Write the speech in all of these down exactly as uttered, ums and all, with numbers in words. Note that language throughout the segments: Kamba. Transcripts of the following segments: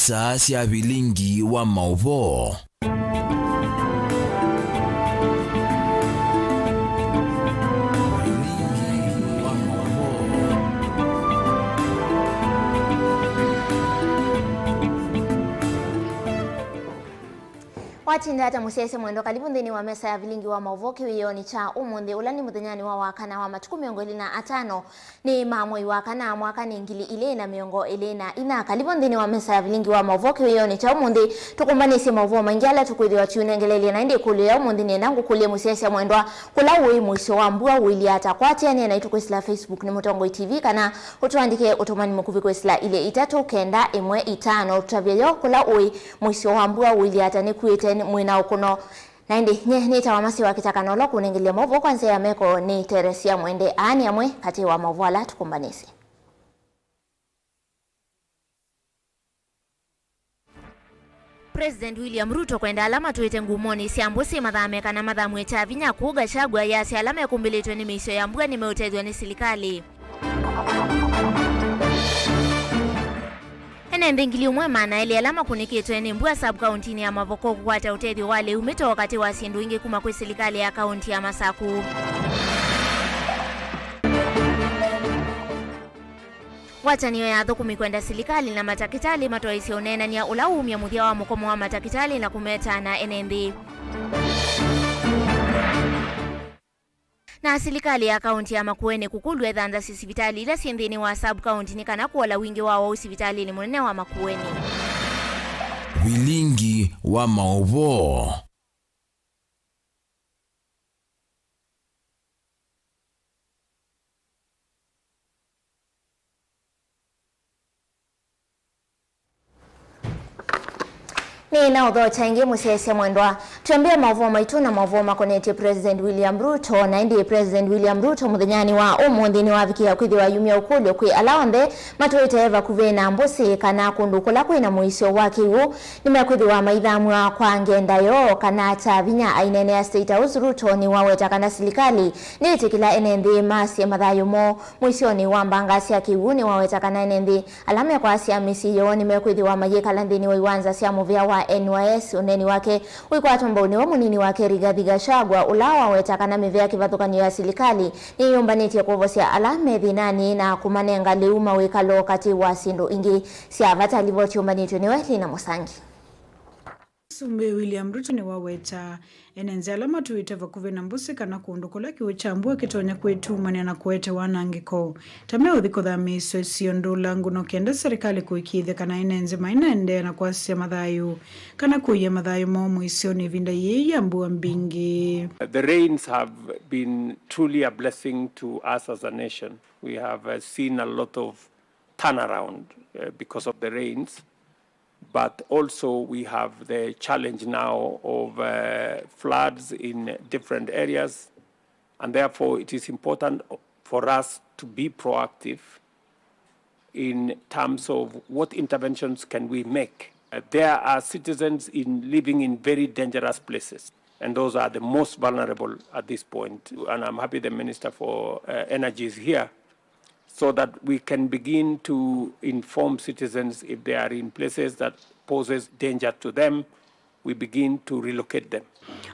Saa sya vilingi wa maũvoo. Vilingi wa maũvoo. Watinda ata mũsyaĩĩsya mwendwa? Kalivu nthĩnĩ wa mesa ya vilingi wa maũvoo kĩwĩoonĩ kya ũmũnthĩ, ũla nĩ mũthenyanĩ wa wakana wa matukũ mĩongo ĩlĩ na atano nĩ ma mwei wa kana, mwaka nĩ ngili ilĩ na mĩongo ĩlĩ na inya. Kalivu nthĩnĩ wa mesa ya vilingi wa maũvoo kĩwĩoonĩ kya ũmũnthĩ. Tũkũmbanĩsye maũvoo maingĩ ala tũkwĩthĩwa tũiũnengeleelya, na ĩndĩ ĩkũlyo ya ũmũnthĩ nĩenda ngũkũlye mũsyaĩĩsya mwendwa, kũla ũĩ mũisyo wa mbua ũilyĩ ata? Kwatĩanĩa naitũ kwĩsĩla Facebook nĩ Mũtongoi T V, kana ũtũandĩke ũtũmani mũkuvĩ kwĩsĩla ilĩ itatũ kenda ĩmwe itano. Tũtavye yo, kũla ũĩ mũisyo wa mbua ũilyĩ ata? Nĩkwĩte mwĩ na ũkũno. Na ĩndĩ, nye nĩtawa Masi wa Kĩtaka, na ũla ũkũnengelya maũvoo kwa nzĩa ya meko nĩ Teresia Mwende. Aa nĩ amwe katĩ wa maũvoo ala tũkũmbanĩsye. President William Ruto kwenda ala matũĩte ngumonĩ sya mbũsĩ mathame kana mathamw'e kya vinya kũu Gachagua, yasya ala mekũmbĩlĩtwe nĩ mĩisyo ya mbua nĩmeũtethw'a nĩ silikalĩ. Ene nthĩ ngili ũmwe maana elĩ ala makũnĩkĩtwe nĩ mbua sub-kauntinĩ ya Mavoko kũkwata ũtethyo wa lĩu mĩtoo katĩ wa syĩndũ ingĩ kuma kwĩ silikalĩ ya kaunti ya Masaku. Ngwatanĩo ya athũkũmi kwenda silikalĩ na matakĩtalĩ matwaĩsye ũneenany'a ũla ũumya mũthya wa mũkomo wa matakĩtalĩ na kũmetaana ene nthĩ. Na silikalĩ ya kaunti ya Makueni kũkũlw'a ĩthanthasye sivitalĩ ila syĩ nthĩnĩ wa sub-county nĩ kana kũola wingĩ wa aũu sivitalĩnĩ mũnene wa Makueni. Vilingi wa maũvoo. Nĩ na ũthokya ĩngĩ mũsyaĩĩsya mwendwa. Twĩambĩe maũvoo maitũ na maũvoo makonetye President William Ruto. Na ĩndĩ President William Ruto mũthenyanĩ wa ũmũnthĩ nĩwavikĩa kwĩthĩwa ayumya ũkũlyo kwĩ ala onthe matũĩte vakuvĩ na mbũsĩ kana kũndũ kũla kwĩ na mũisyo wa kĩw'ũ nĩmekwĩthĩwa maithamw'a kwa ngenda yoo kana kya vinya. Aineenea State House, Ruto nĩwaweta kana silikalĩ nĩĩtĩkĩla ene nthĩ masye mathayũ moo. Mũisyonĩ wa mbanga sya kĩw'ũ nĩwaweta kana ene nthĩ ala mekwasya mĩsyĩ yoo nĩmekwĩthĩwa mayĩkala nthĩnĩ wa iwanza sya mũvĩa wa N Y S. Ũneeni wake ũikwatwa mbau nĩwe mũnini wake Rigathi Gachagua, ũla waweta kana mĩvĩa kĩvathũkany'o ya silikalĩ nĩyũmbanĩtye kwovosya ala me thĩnanĩ na kũmanenga lĩu mawĩkalo katĩ wa syĩndũ ingĩ sya vata. Livoti yũmbanĩtw'e nĩwe Lina Mũsangi. Mũsumbĩ William Ruto nĩwawetaa ene nzĩ ala matũĩte vakuvĩ na mbũsĩ kana kũndũ kũla kĩw'ũ kya mbua kĩtonya kwĩtumanĩa na kũete wanangĩko, ta meũthi kũthamĩĩsw'a ĩsio ndũlangu no kenda serĩkalĩ kũĩkĩĩthya kana ene nzĩ mainaendeea na kwasya mathayũ kana kũia mathayũ moo mũisyonĩ ĩvinda yĩĩ ya mbua mbingĩ. The rains have been truly a blessing to us as a nation. We have, uh, seen a lot of turnaround, uh, because of the rains. But also we have the challenge now of, uh, floods in different areas, and therefore it is important for us to be proactive in terms of what interventions can we make. Uh, there are citizens in, living in very dangerous places, and those are the most vulnerable at this point. And I'm happy the Minister for, uh, Energy is here so that we can begin to inform citizens if they are in places that poses danger to them, we begin to relocate them.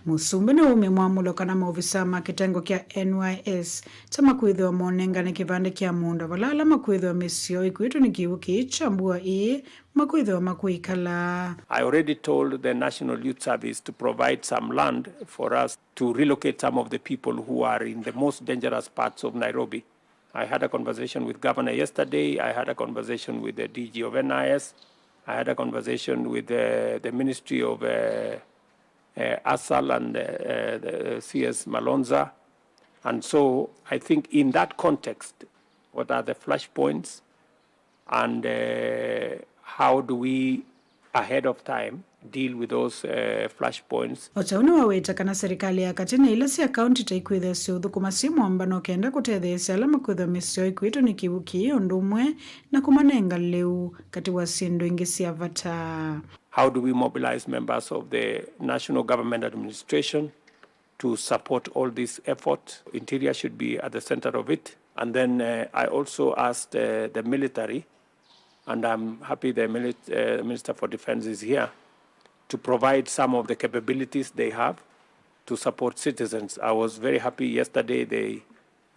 Mũsumbĩ nĩwaumya mwamũlo kana maovisaa ma kĩtengo kya N Y S ta makwĩthĩwa monengane kĩvandĩ kya mũũnda vala ala makwĩthĩwa mĩsyĩ yoo ĩkuĩtwe nĩ kĩw'ũ kĩĩ kya mbua ĩĩ makwĩthĩwa makwĩkala. I already told the National Youth Service to provide some land for us to relocate some of the people who are in the most dangerous parts of Nairobi. I had a conversation with Governor yesterday. I had a conversation with the D G of N I S. I had a conversation with the, the Ministry of, uh, uh, ASAL and, uh, uh, the C S Malonza. And so I think in that context, what are the flashpoints? And, uh, how do we, ahead of time, deal with those, uh, flashpoints? O ta ũu nĩwaweta kana serĩkalĩ ya katĩ na ila sya kaunti ta ikwĩthĩa syĩũthũkũma syĩ mwambano kenda kũtetheesya ala makwĩthĩwa mĩsyĩ yoo ĩkuĩtwe nĩ kĩw'ũ kĩĩ ũndũ ũmwe na kũmanenga lĩu katĩ wa syĩndũ ingĩ sya vata. How do we mobilize members of the national government administration to support all this effort? Interior should be at the center of it. And then, uh, I also asked, uh, the military And I'm happy the milit-, uh, Minister for Defense is here to provide some of the capabilities they have to support citizens. I was very happy yesterday they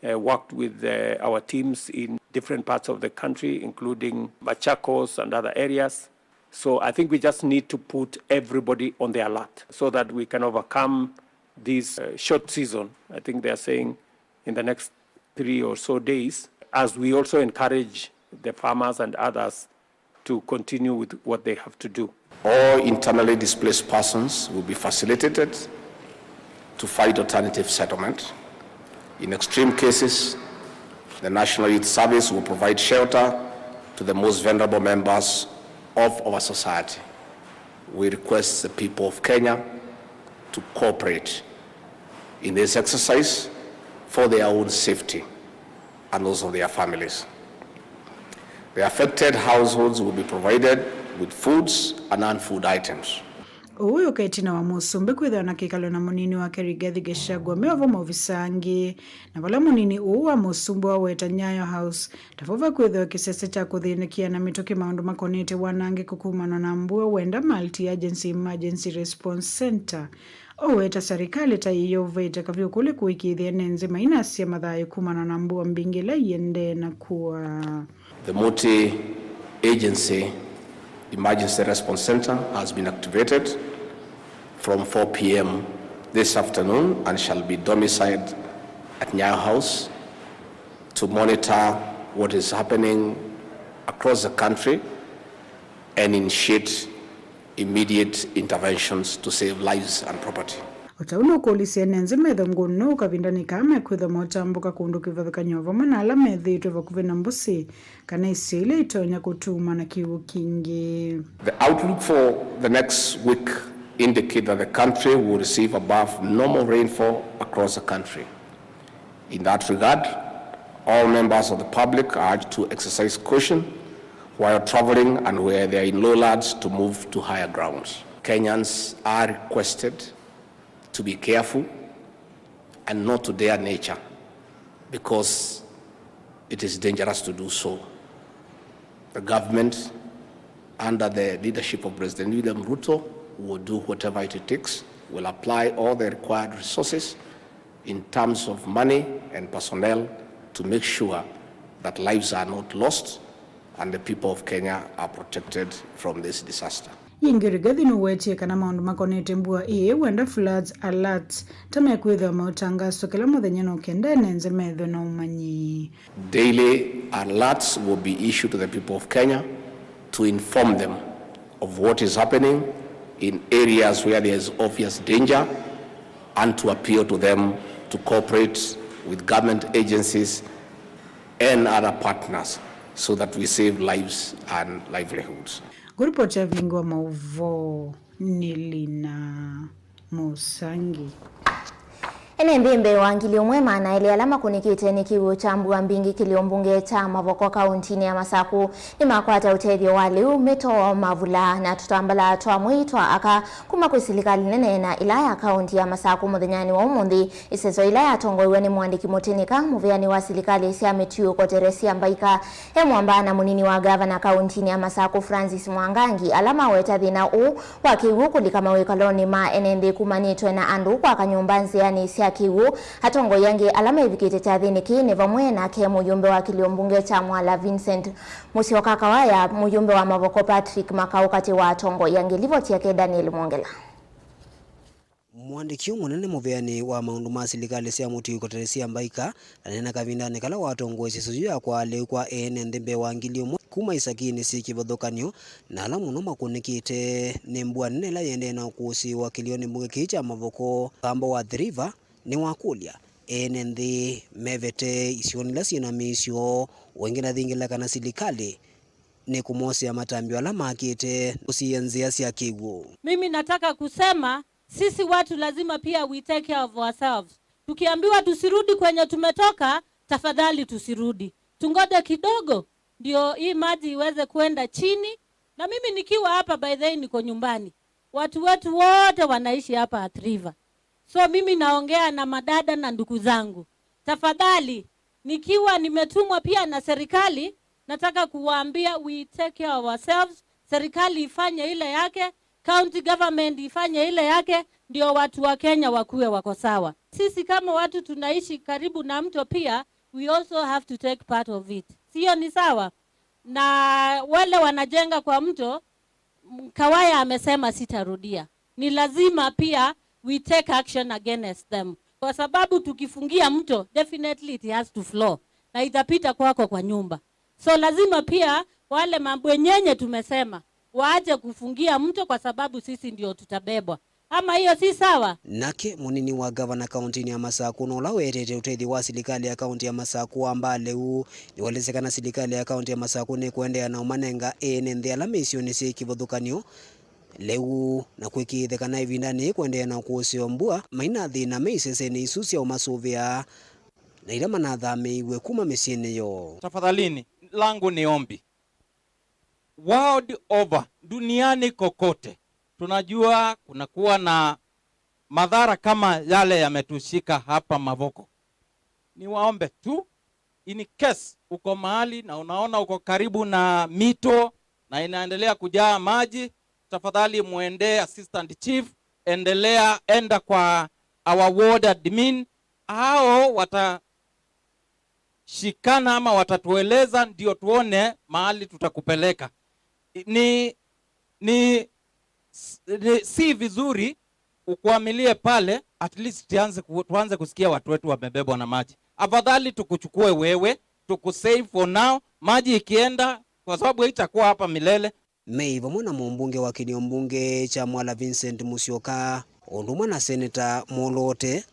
uh, worked with uh, our teams in different parts of the country, including Machakos and other areas. So I think we just need to put everybody on the alert so that we can overcome this uh, short season. I think they are saying in the next three or so days, as we also encourage the farmers and others to continue with what they have to do. All internally displaced persons will be facilitated to find alternative settlement. In extreme cases, the National Youth Service will provide shelter to the most vulnerable members of our society. We request the people of Kenya to cooperate in this exercise for their own safety and those of their families. The affected households will be provided with foods and non-food items. Ũu wĩ ũketi na wa mũsumbĩ kwĩthĩwa na kĩkalo na mũnini wake Rigathi Gachagua me ovo maovisa angĩ, na vala mũnini ũũ wa mũsumbĩ waweta Nyayo House ta vo vakwĩthĩwa kĩsese kya kũthĩnĩkĩa na mĩtũkĩ maũndũ makonetye wanangĩku kumana na mbua wenda Multi-Agency Emergency Response Centre. Ũweta serikali ta ĩyovete kavyũ kũlĩ kũĩkĩĩthya ene nzĩ mainasya mathayũ kumana na mbua mbingĩ ila iendee na kũa. The multi-agency emergency response center has been activated from four p m this afternoon and shall be domiciled at Nyayo House to monitor what is happening across the country and initiate immediate interventions to save lives and property. O ta ũu nũkũlisye ene nzĩ metho ngũnũ kavindanĩ kaa mekwĩthwa maũtambũka kũndũ kĩvathũkany'o vamwe na ala methĩĩtwe vakuvĩ na mbũsĩ kana isio ila itonya kũtuuma na kĩw'ũ kingĩ. The outlook for the next week indicate that the country will receive above normal rainfall across the country. In that regard, all members of the public are urged to exercise caution while traveling and where they are in low lands to move to higher grounds. Kenyans are requested to be careful and not to dare nature because it is dangerous to do so. The government, under the leadership of President William Ruto, will do whatever it takes, will apply all the required resources in terms of money and personnel to make sure that lives are not lost and the people of Kenya are protected from this disaster. Yĩngĩ Rigathi nũwetie kana maũndũ makonete mbua ĩĩ wenda floods alerts ta mekwĩthĩwa maũtangaswa kĩla mũthenya no kenda ene nzĩ methwe na ũmanyi. Daily alerts will be issued to the people of Kenya to inform them of what is happening in areas where there is obvious danger and to appeal to them to cooperate with government agencies and other partners so that we save lives and livelihoods. Ngũripoti ya Vingi wa Maũvoo nĩ Lina Mũsangi. Ene nthĩ mbee wa ngili ũmwe maana elĩ ala makũnĩkĩte nĩ kĩw'ũ kya mbua mbingĩ kĩlĩo mbunge kya Mavoko kaũntinĩ ya Masaku nĩmakwata ũtethyo wa lĩu, mĩtoo, mavula na tũtambala twa mwei twa aka kuma kwĩ silikalĩ nene na ĩla ya kaũnti ya Masaku mũthenyanĩ wa ũmũnthĩ, ĩseso ĩla yatongoew'e nĩ mũandĩki mũtĩnĩka, mũvĩanĩ wa silikalĩ sya mĩtiũko Teresia Mbaika e mwamba na mũnini wa gavana kaũntinĩ ya Masaku Francis Mwangangi, ala maweta thĩna ũũ wa kĩw'ũ kũlika mawĩkalonĩ ma ene nthĩ kumanĩtwe na andũ kwaka nyũmba nzĩanĩ sya kĩw'ũ. Atongoi angĩ ala mevikĩte kyathĩnĩ kĩĩ nĩ vamwe nake mũyũmbe wa kĩlĩo mbunge kya Mwala Vincent Mũsyoka Kawaya, mũyũmbe wa Mavoko Patrick Makau katĩ wa atongoi angĩ. Livoti yake Daniel Mwongela. Mũandĩki ũmwe mũnene mũvĩanĩ wa maũndũ ma silikalĩ sya mũtiũko Teresia Mbaika aneena kavindanĩ kala watongoesye ĩseso yĩu ya kwaa lĩu kwa ene nthĩ mbee wa ngili ũmwe kuma isakinĩ syĩ kĩvathũkany'o, na ala mũno makũnĩkĩte nĩ mbua nene ĩla yĩendee na ũkũsĩĩwa kĩlĩonĩ mbunge kĩĩ kya Mavoko. Kamba wa Athi River nĩwakũlya ene nthĩ mevete isionĩ ila syĩ na mĩisyo, o ĩngĩ ndathingĩla kana silikalĩ nĩkũmosea matambya ala makĩte kũsiĩĩa nzĩa sya kĩw'ũ. Mimi nataka kusema, sisi watu lazima pia we take care of ourselves. Tukiambiwa tusirudi kwenye tumetoka, tafadhali tusirudi. Tungoje kidogo, ndio hii maji iweze kuenda chini. Na mimi nikiwa hapa, by the way, niko nyumbani. Watu wetu wote wanaishi hapa Athi River. So mimi naongea na madada na ndugu zangu. Tafadhali, nikiwa nimetumwa pia na serikali, Nataka kuwaambia, we take care of ourselves. Serikali ifanye ile yake, county government ifanye ile yake, ndio watu wa Kenya wakuwe wako sawa. Sisi kama watu tunaishi karibu na mto pia, we also have to take part of it. Sio ni sawa? Na wale wanajenga kwa mto, Kawaya amesema, sitarudia. Ni lazima pia we take action against them. Kwa sababu tukifungia mto, definitely it has to flow. Na itapita kwako kwa nyumba. So lazima pia wale mabwenyenye tumesema, waache kufungia mto kwa sababu sisi ndio tutabebwa. Ama hiyo si sawa? Nake mũnini wa ngavana kaũntĩnĩ ya Masakũ na ũla ũetete ũtethyo wa silikalĩ ya kaũntĩ ya Masakũ wa mbaa lĩu, nĩwaelesya kana silikalĩ ya kaũntĩ ya Masakũ nĩkũendeea na ũmanenga ene nthĩ ala me isionĩ syĩ kĩvathũkany'o lĩu, na kwĩkĩĩthya kana ĩvindanĩ yĩĩ kũendeea na ũkũsĩo mbua, maina thĩna me isesenĩ isu sya ũmasũvĩa na ila manathamĩĩiw'e kuma mĩsyĩnĩ yoo. Tafadhalini, langu ni ombi. World over, duniani kokote, tunajua kunakuwa na madhara kama yale yametushika hapa Mavoko. Niwaombe tu, in case uko mahali na unaona uko karibu na mito na inaendelea kujaa maji, tafadhali muendee assistant chief, endelea, enda kwa our ward admin, hao watashikana ama watatueleza, ndio tuone mahali tutakupeleka. Ni, ni, ni si vizuri ukwamilie pale, at least tuanze ku-, tuanze kusikia watu wetu wamebebwa na maji. Afadhali tukuchukue wewe, tukusave for now, maji ikienda, kwa sababu haitakuwa hapa milele. Mei vamwe na mũmbunge wa kĩnio mbunge kya Mwala Vincent Musyoka, o ũndũ ũmwe na Seneta Mwoloote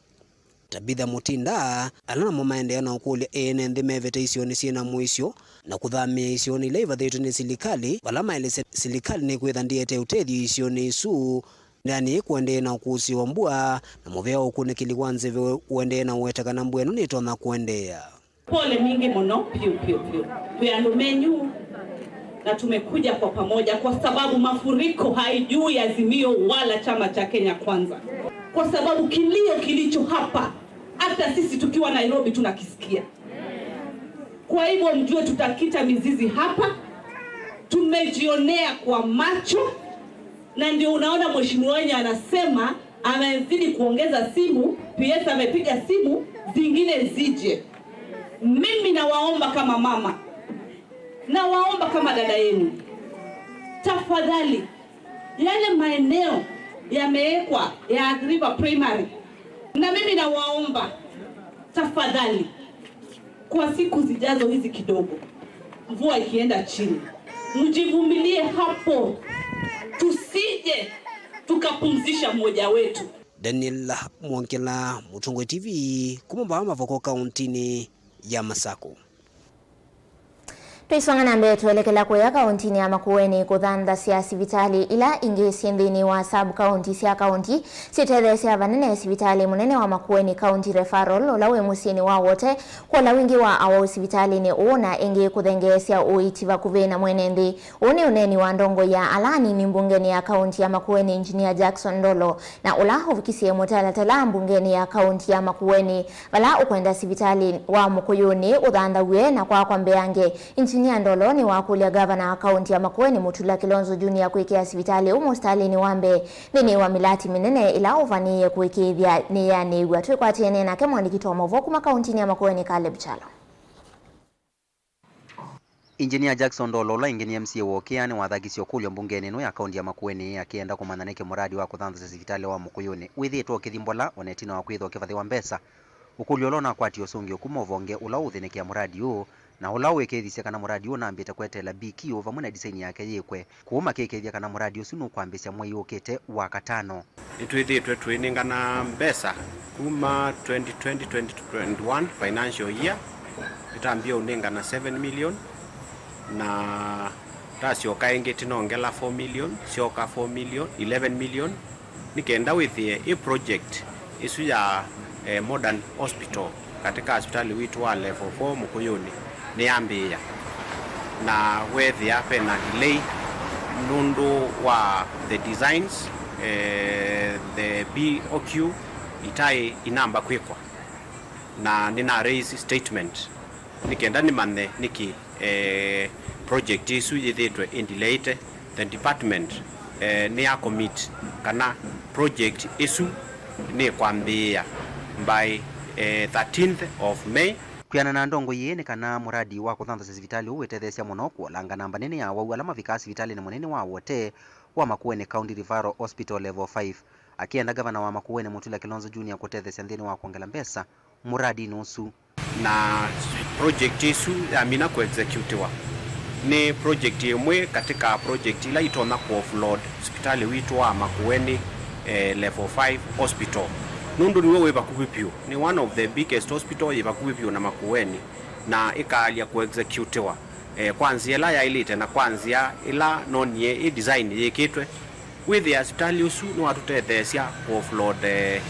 Tabitha Mutinda, ala namo maendeea na ũkũlya ene nthĩ mevete isionĩ syĩ na mũisyo na kũthamĩĩa isionĩ ila ivathĩtwe nĩ silikalĩ, vala maelesya silikalĩ nĩkwĩtha ndĩete ũtethyo isionĩ isu, ĩvindanĩ yĩĩ kũendee na ũkũsĩo wa mbua na mũvea wa ũkunĩkĩli wa nzeve ũendee na ũweta kana mbua ĩno nĩtonya kũendeea. Pole mingi mũno, piũ, piũ, piũ. Twĩ andũ menyu na tumekuja kwa pamoja kwa sababu mafuriko haijui Azimio wala chama cha Kenya Kwanza. Kwa sababu kilio kilicho hapa, hata sisi tukiwa Nairobi tunakisikia. Kwa hivyo mjue tutakita mizizi hapa, tumejionea kwa macho, na ndio unaona mheshimiwa wenyu anasema amezidi kuongeza simu, P S amepiga simu, zingine zije. Mimi nawaomba kama mama, nawaomba kama dada yenu, tafadhali, yale maeneo yamewekwa ya Athi River Primary, na mimi nawaomba, tafadhali, kwa siku zijazo hizi kidogo, mvua ikienda chini, mjivumilie hapo, tusije tukapumzisha mmoja wetu. Daniel Mwongela, Mũtongoi T V, kuma vaa Mavoko, kaũntĩnĩ ya Masakũ. Tũisonga na mbee, twelekela kũya kaũntĩnĩ ya Makueni kũthanthasya sivitalĩ ila ingĩ syĩ nthĩnĩ wa sub county sya kaũntĩ syĩtetheesya vanene sivitalĩ mũnene wa Makueni County Referral, ũla wĩ mũsyĩnĩ wa Wote, kwola wingĩ wa awau sivitalĩnĩ ũũ na ĩngĩ kũthengeesya ũiiti vakuvĩ na mwene nthĩ. Ũũ nĩ ũneeni wa ndongoi ya ala anini mbungenĩ ya kaũntĩ ya Makueni, Engineer Jackson Ndolo, na ũla ũvikisye mũtalatala mbungenĩ ya kaũntĩ ya Makueni, vala ũkwenda sivitalĩ wa Mũkũyũnĩ ũthanthaw'e na kwakwa mbeange. Engineer Ndolo nĩwakũlya ngavana wa kaũntĩ ya Makueni, Mutula Kilonzo Junior, kwĩkĩa sivitalĩ ũũ mũsitalĩnĩ wa mbee nthĩnĩ wa milati mĩnene ĩla ũvanĩĩe kũĩkĩĩthya nĩyanĩw'a. Twĩkwatĩanĩe nake mũandĩki wa maũvoo kuma kaũntĩnĩ ya Makueni, Caleb Kyalo. Engineer Jackson Ndolo, ũla ĩngĩ nĩ M C A wa Ũkĩa, nĩwathakisye ũkũlyo mbungenĩ ĩno ya kaũntĩ ya Makueni akĩenda kũmanya nĩkĩ mũradi wa kũthanthasya sivitalĩ wa Mũkũyũnĩ wĩthĩĩtwe ũkĩthi mbola, o na ĩtina wa kwĩthwa ũkĩvathĩwa mbesa. Ũkũlyo ũla ũnakwatie ũsũngĩo kuma ũvonge ũla ũũthĩnĩkĩa mũradi ũũ, na ũla ũĩkĩĩthisye kana mũradi ũũ ũnambĩte kweteela B Q vamwe na design yake yĩkwe. Kwoou makĩĩkĩĩthya kana mũradi ũsu nũkwambĩĩsya mwei ũkĩte wa katano. Nĩtwĩthĩĩtwe tũinengana mbesa kuma twenty twenty, twenty twenty-one financial year, nĩtambie ũnengana seven million, na ndasyoka ĩngĩ tinongela four million, syoka four million, eleven million, nĩ kenda wĩthĩe ĩ project ĩsu ya, eh, modern hospital katika hospitali witũ wa level four Mũkũyũnĩ nĩyambĩĩa, na weethĩa vena delay nũndũ wa the designs, eh, the B O Q itaĩ inamba kwĩkwa, na nĩna raise statement Nĩ kenda nĩmanye nĩkĩ, eh, project ĩsu yĩthĩĩtwe ĩndileĩte, the department, eh, nĩya commit kana project ĩsu nĩkwambĩĩa by, eh, thirteenth of May. Kwĩanana na ndongoi ĩĩ, nĩ kana mũradi wa kũthanthasya sivitalĩ ũũ wĩtetheesya mũno kũolanga namba nene ya awau ala mavikaa sivitalĩnĩ mũnene wa Wote wa Makueni County Referral Hospital Level five, akĩenda ngavana wa Makueni Mutula Kilonzo Junior kũtetheesya nthĩnĩ wa kwongela mbesa mũradinĩ ũsu. Na project ĩsu yamina kũexecutiwa, nĩ project ĩmwe katĩ ka project ila itonya kũ offload sivitalĩ witũ wa Makueni, eh, Level five Hospital, nũndũ nĩw'o wĩ vakuvĩ vyũ, nĩ one of the biggest hospital yĩ vakuvĩ vyũ na Makueni, na ĩkaalya kũexecutiwa, eh, kwa nzĩa ĩla yaĩlĩte na kwa nzĩa ĩla nonie ĩ design yĩkĩtwe. Wĩthĩa sivitalĩ ũsu nĩwatũtetheesya kũ offload, eh,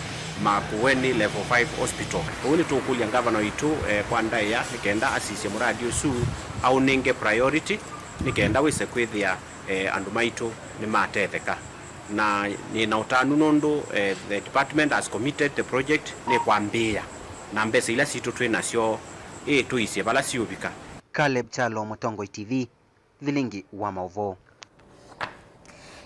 Makueni Level five Hospital. Kwoou nĩtũkũlya ngavana witũ, eh, kwa ndaĩa nĩ kenda asisye mũradi ũsu aũnenge priority nĩ kenda wĩse kwĩthĩa, eh, andũ maitũ nĩmatetheka. Na nĩ na ũtanu nũndũ, eh, the department has committed the project nĩkwambĩĩa, na mbesa ila sitũ twĩ nasyo ĩ tũisye vala siũvika. Caleb Kyalo, Mũtongoi T V. Vilingi wa maũvoo.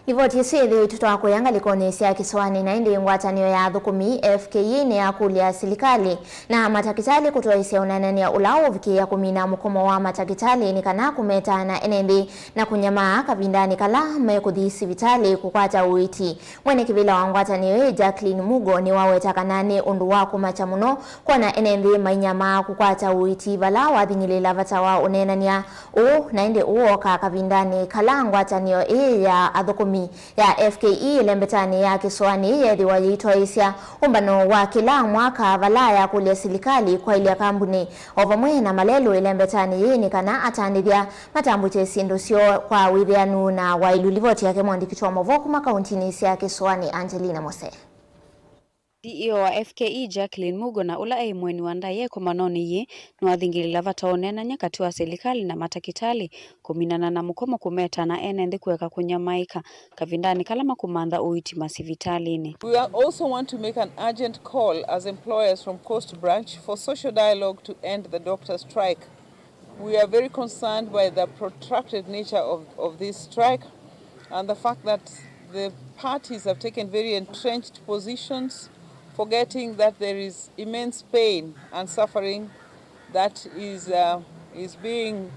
Livoti ĩsu yĩthĩĩtwe twakũya ngalĩkonĩ sya kĩsoanĩ, na ĩndĩ ngwatanĩo ya athũkũmi, F K E, nĩyakũlya silikalĩ na matakĩtalĩ kũtwaĩsya ũneenany'a ũla ũũvikĩĩa kũmina mũkomo wa matakĩtalĩ nĩ kana kũmetaana ene nthĩ na kũnyamaa kavindanĩ kala mekũthi sivitalĩ kũkwata ũiiti. Mwene kĩvĩla wa ngwatanĩo ĩĩ, Jacqueline Mugo, nĩwaweta kana nĩ ũndũ wa kũmakya mũno kwona ene nthĩ mainyamaa kũkwata ũiiti vala wathing'ĩlĩĩla vata wa ũneenany'a ũũ, na ĩndĩ ũũ woka kavindanĩ kala ngwatanĩo ĩĩ ya athũkũmi ya F K E ĩlembetanĩ ya kĩsoanĩ yeethĩwa yĩitwaĩĩsya ũmbano wa kĩla mwaka vala yakũlya silikalĩ kwaĩlya kambunĩ o vamwe na malelũ ĩlembetanĩ yĩĩ nĩ kana atandĩthya matambũkye syĩndũ syoo kwa wĩthĩanu na waĩlu. Livoti yake mwandĩki wa maũvoo kuma kauntinĩ sya kĩsoanĩ, Angelina Mose. C E O wa F K E, Jacqueline Mugo, na ũla e mũeni wa ndaĩa ĩkomanonĩ yĩĩ, nĩwathingĩlĩĩla vata wa ũneenany'a katĩ wa silikalĩ na matakĩtalĩ kũminana na mũkomo kũmetaana ene nthĩ kũeka kũnyamaĩka kavindanĩ kala makũmantha ũiiti masivitalĩnĩ. We are also want to make an urgent call as employers from Coast Branch for social dialogue to end the doctor strike. We are very concerned by the protracted nature of, of this strike and the fact that the parties have taken very entrenched positions, forgetting that there is immense pain and suffering that is, uh, is being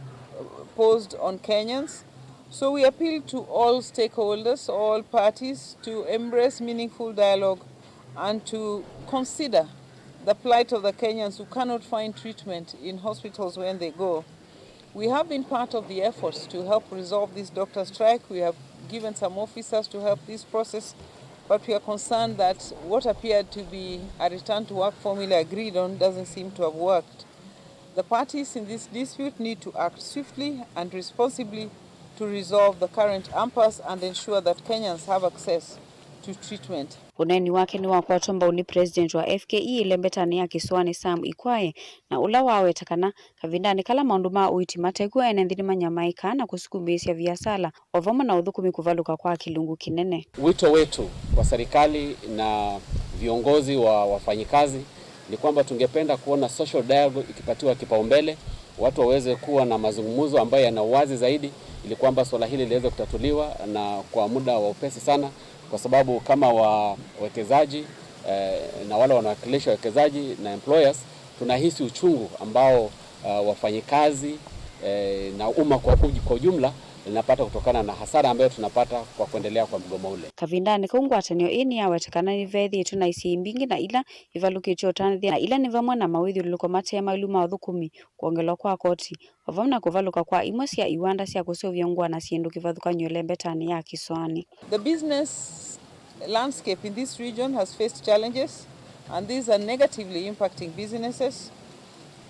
posed on Kenyans. So we appeal to all stakeholders, all parties, to embrace meaningful dialogue and to consider the plight of the Kenyans who cannot find treatment in hospitals when they go. We have been part of the efforts to help resolve this doctor strike. We have given some officers to help this process, but we are concerned that what appeared to be a return to work formula agreed on doesn't seem to have worked. The parties in this dispute need to act swiftly and responsibly to resolve the current impasse and ensure that Kenyans have access to treatment. Ũneeni wake nĩwakwatwa mbau nĩ President wa F K E ĩlembetanĩ ya kĩsoanĩ, Sam Ikwaye, na ũla waweta kana kavindanĩ kala maũndũ ma ũiiti matekw'o, ene nthĩ nĩmanyamaĩkaa na kũsukumĩĩsya viasala o vamwe na ũthũkũmi kũvalũka kwa kĩlungu kĩnene. Wito wetu kwa serikali na viongozi wa wafanyikazi ni kwamba tungependa kuona social dialogue ikipatiwa kipaumbele, watu waweze kuwa na mazungumzo ambayo yana uwazi zaidi, ili kwamba suala hili liweze kutatuliwa na kwa muda wa upesi sana, kwa sababu kama wawekezaji, eh, na wale wanawakilisha wawekezaji na employers, tunahisi uchungu ambao, uh, wafanyikazi, eh, na umma kwa uj-, kwa ujumla linapata kutokana na hasara ambayo tunapata kwa kuendelea kwa mgomo ule. Kavindanĩ kau ngwatanĩo ĩĩ nĩyawetekana nĩvethĩĩtwe na isyai mbingĩ na ila ivalũkĩtye ũtanĩthya, na ila nĩ vamwe na mawĩthyũlũlũko mate maĩlu ma ũthũkũmi, kwongelwa kwa koti, o vamwe na kũvalũka kwa imwe sya iwanda sya kũseũvya ngũa na syĩndũ kĩvathũkany'o ĩlembetanĩ ya kĩsoanĩ. The business landscape in this region has faced challenges, and these are negatively impacting businesses.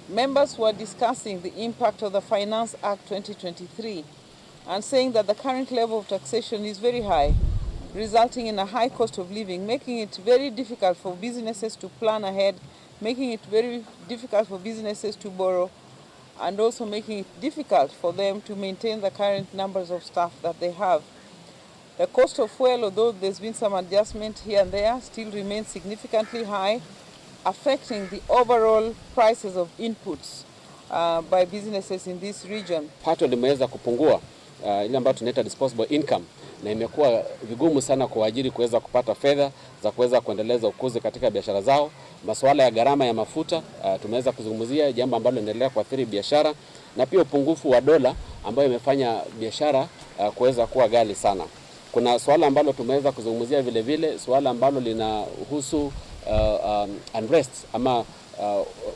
Members were discussing the impact of the Finance Act twenty twenty-three and saying that the current level of taxation is very high, resulting in a high cost of living, making it very difficult for businesses to plan ahead, making it very difficult for businesses to borrow, and also making it difficult for them to maintain the current numbers of staff that they have. The cost of fuel, although there's been some adjustment here and there, still remains significantly high, affecting the overall prices of inputs. uh, by businesses in this region. Pato limeweza kupungua, uh, ile ambayo tunaita disposable income, na imekuwa vigumu sana kwa waajiri kuweza kupata fedha za kuweza kuendeleza ukuzi katika biashara zao. Masuala ya gharama ya mafuta, uh, tumeweza kuzungumzia, jambo ambalo linaendelea kuathiri biashara, na pia upungufu wa dola ambayo imefanya biashara, uh, kuweza kuwa ghali sana. Kuna suala ambalo tumeweza kuzungumzia vile vile, suala ambalo linahusu, uh, um, unrest ama, uh,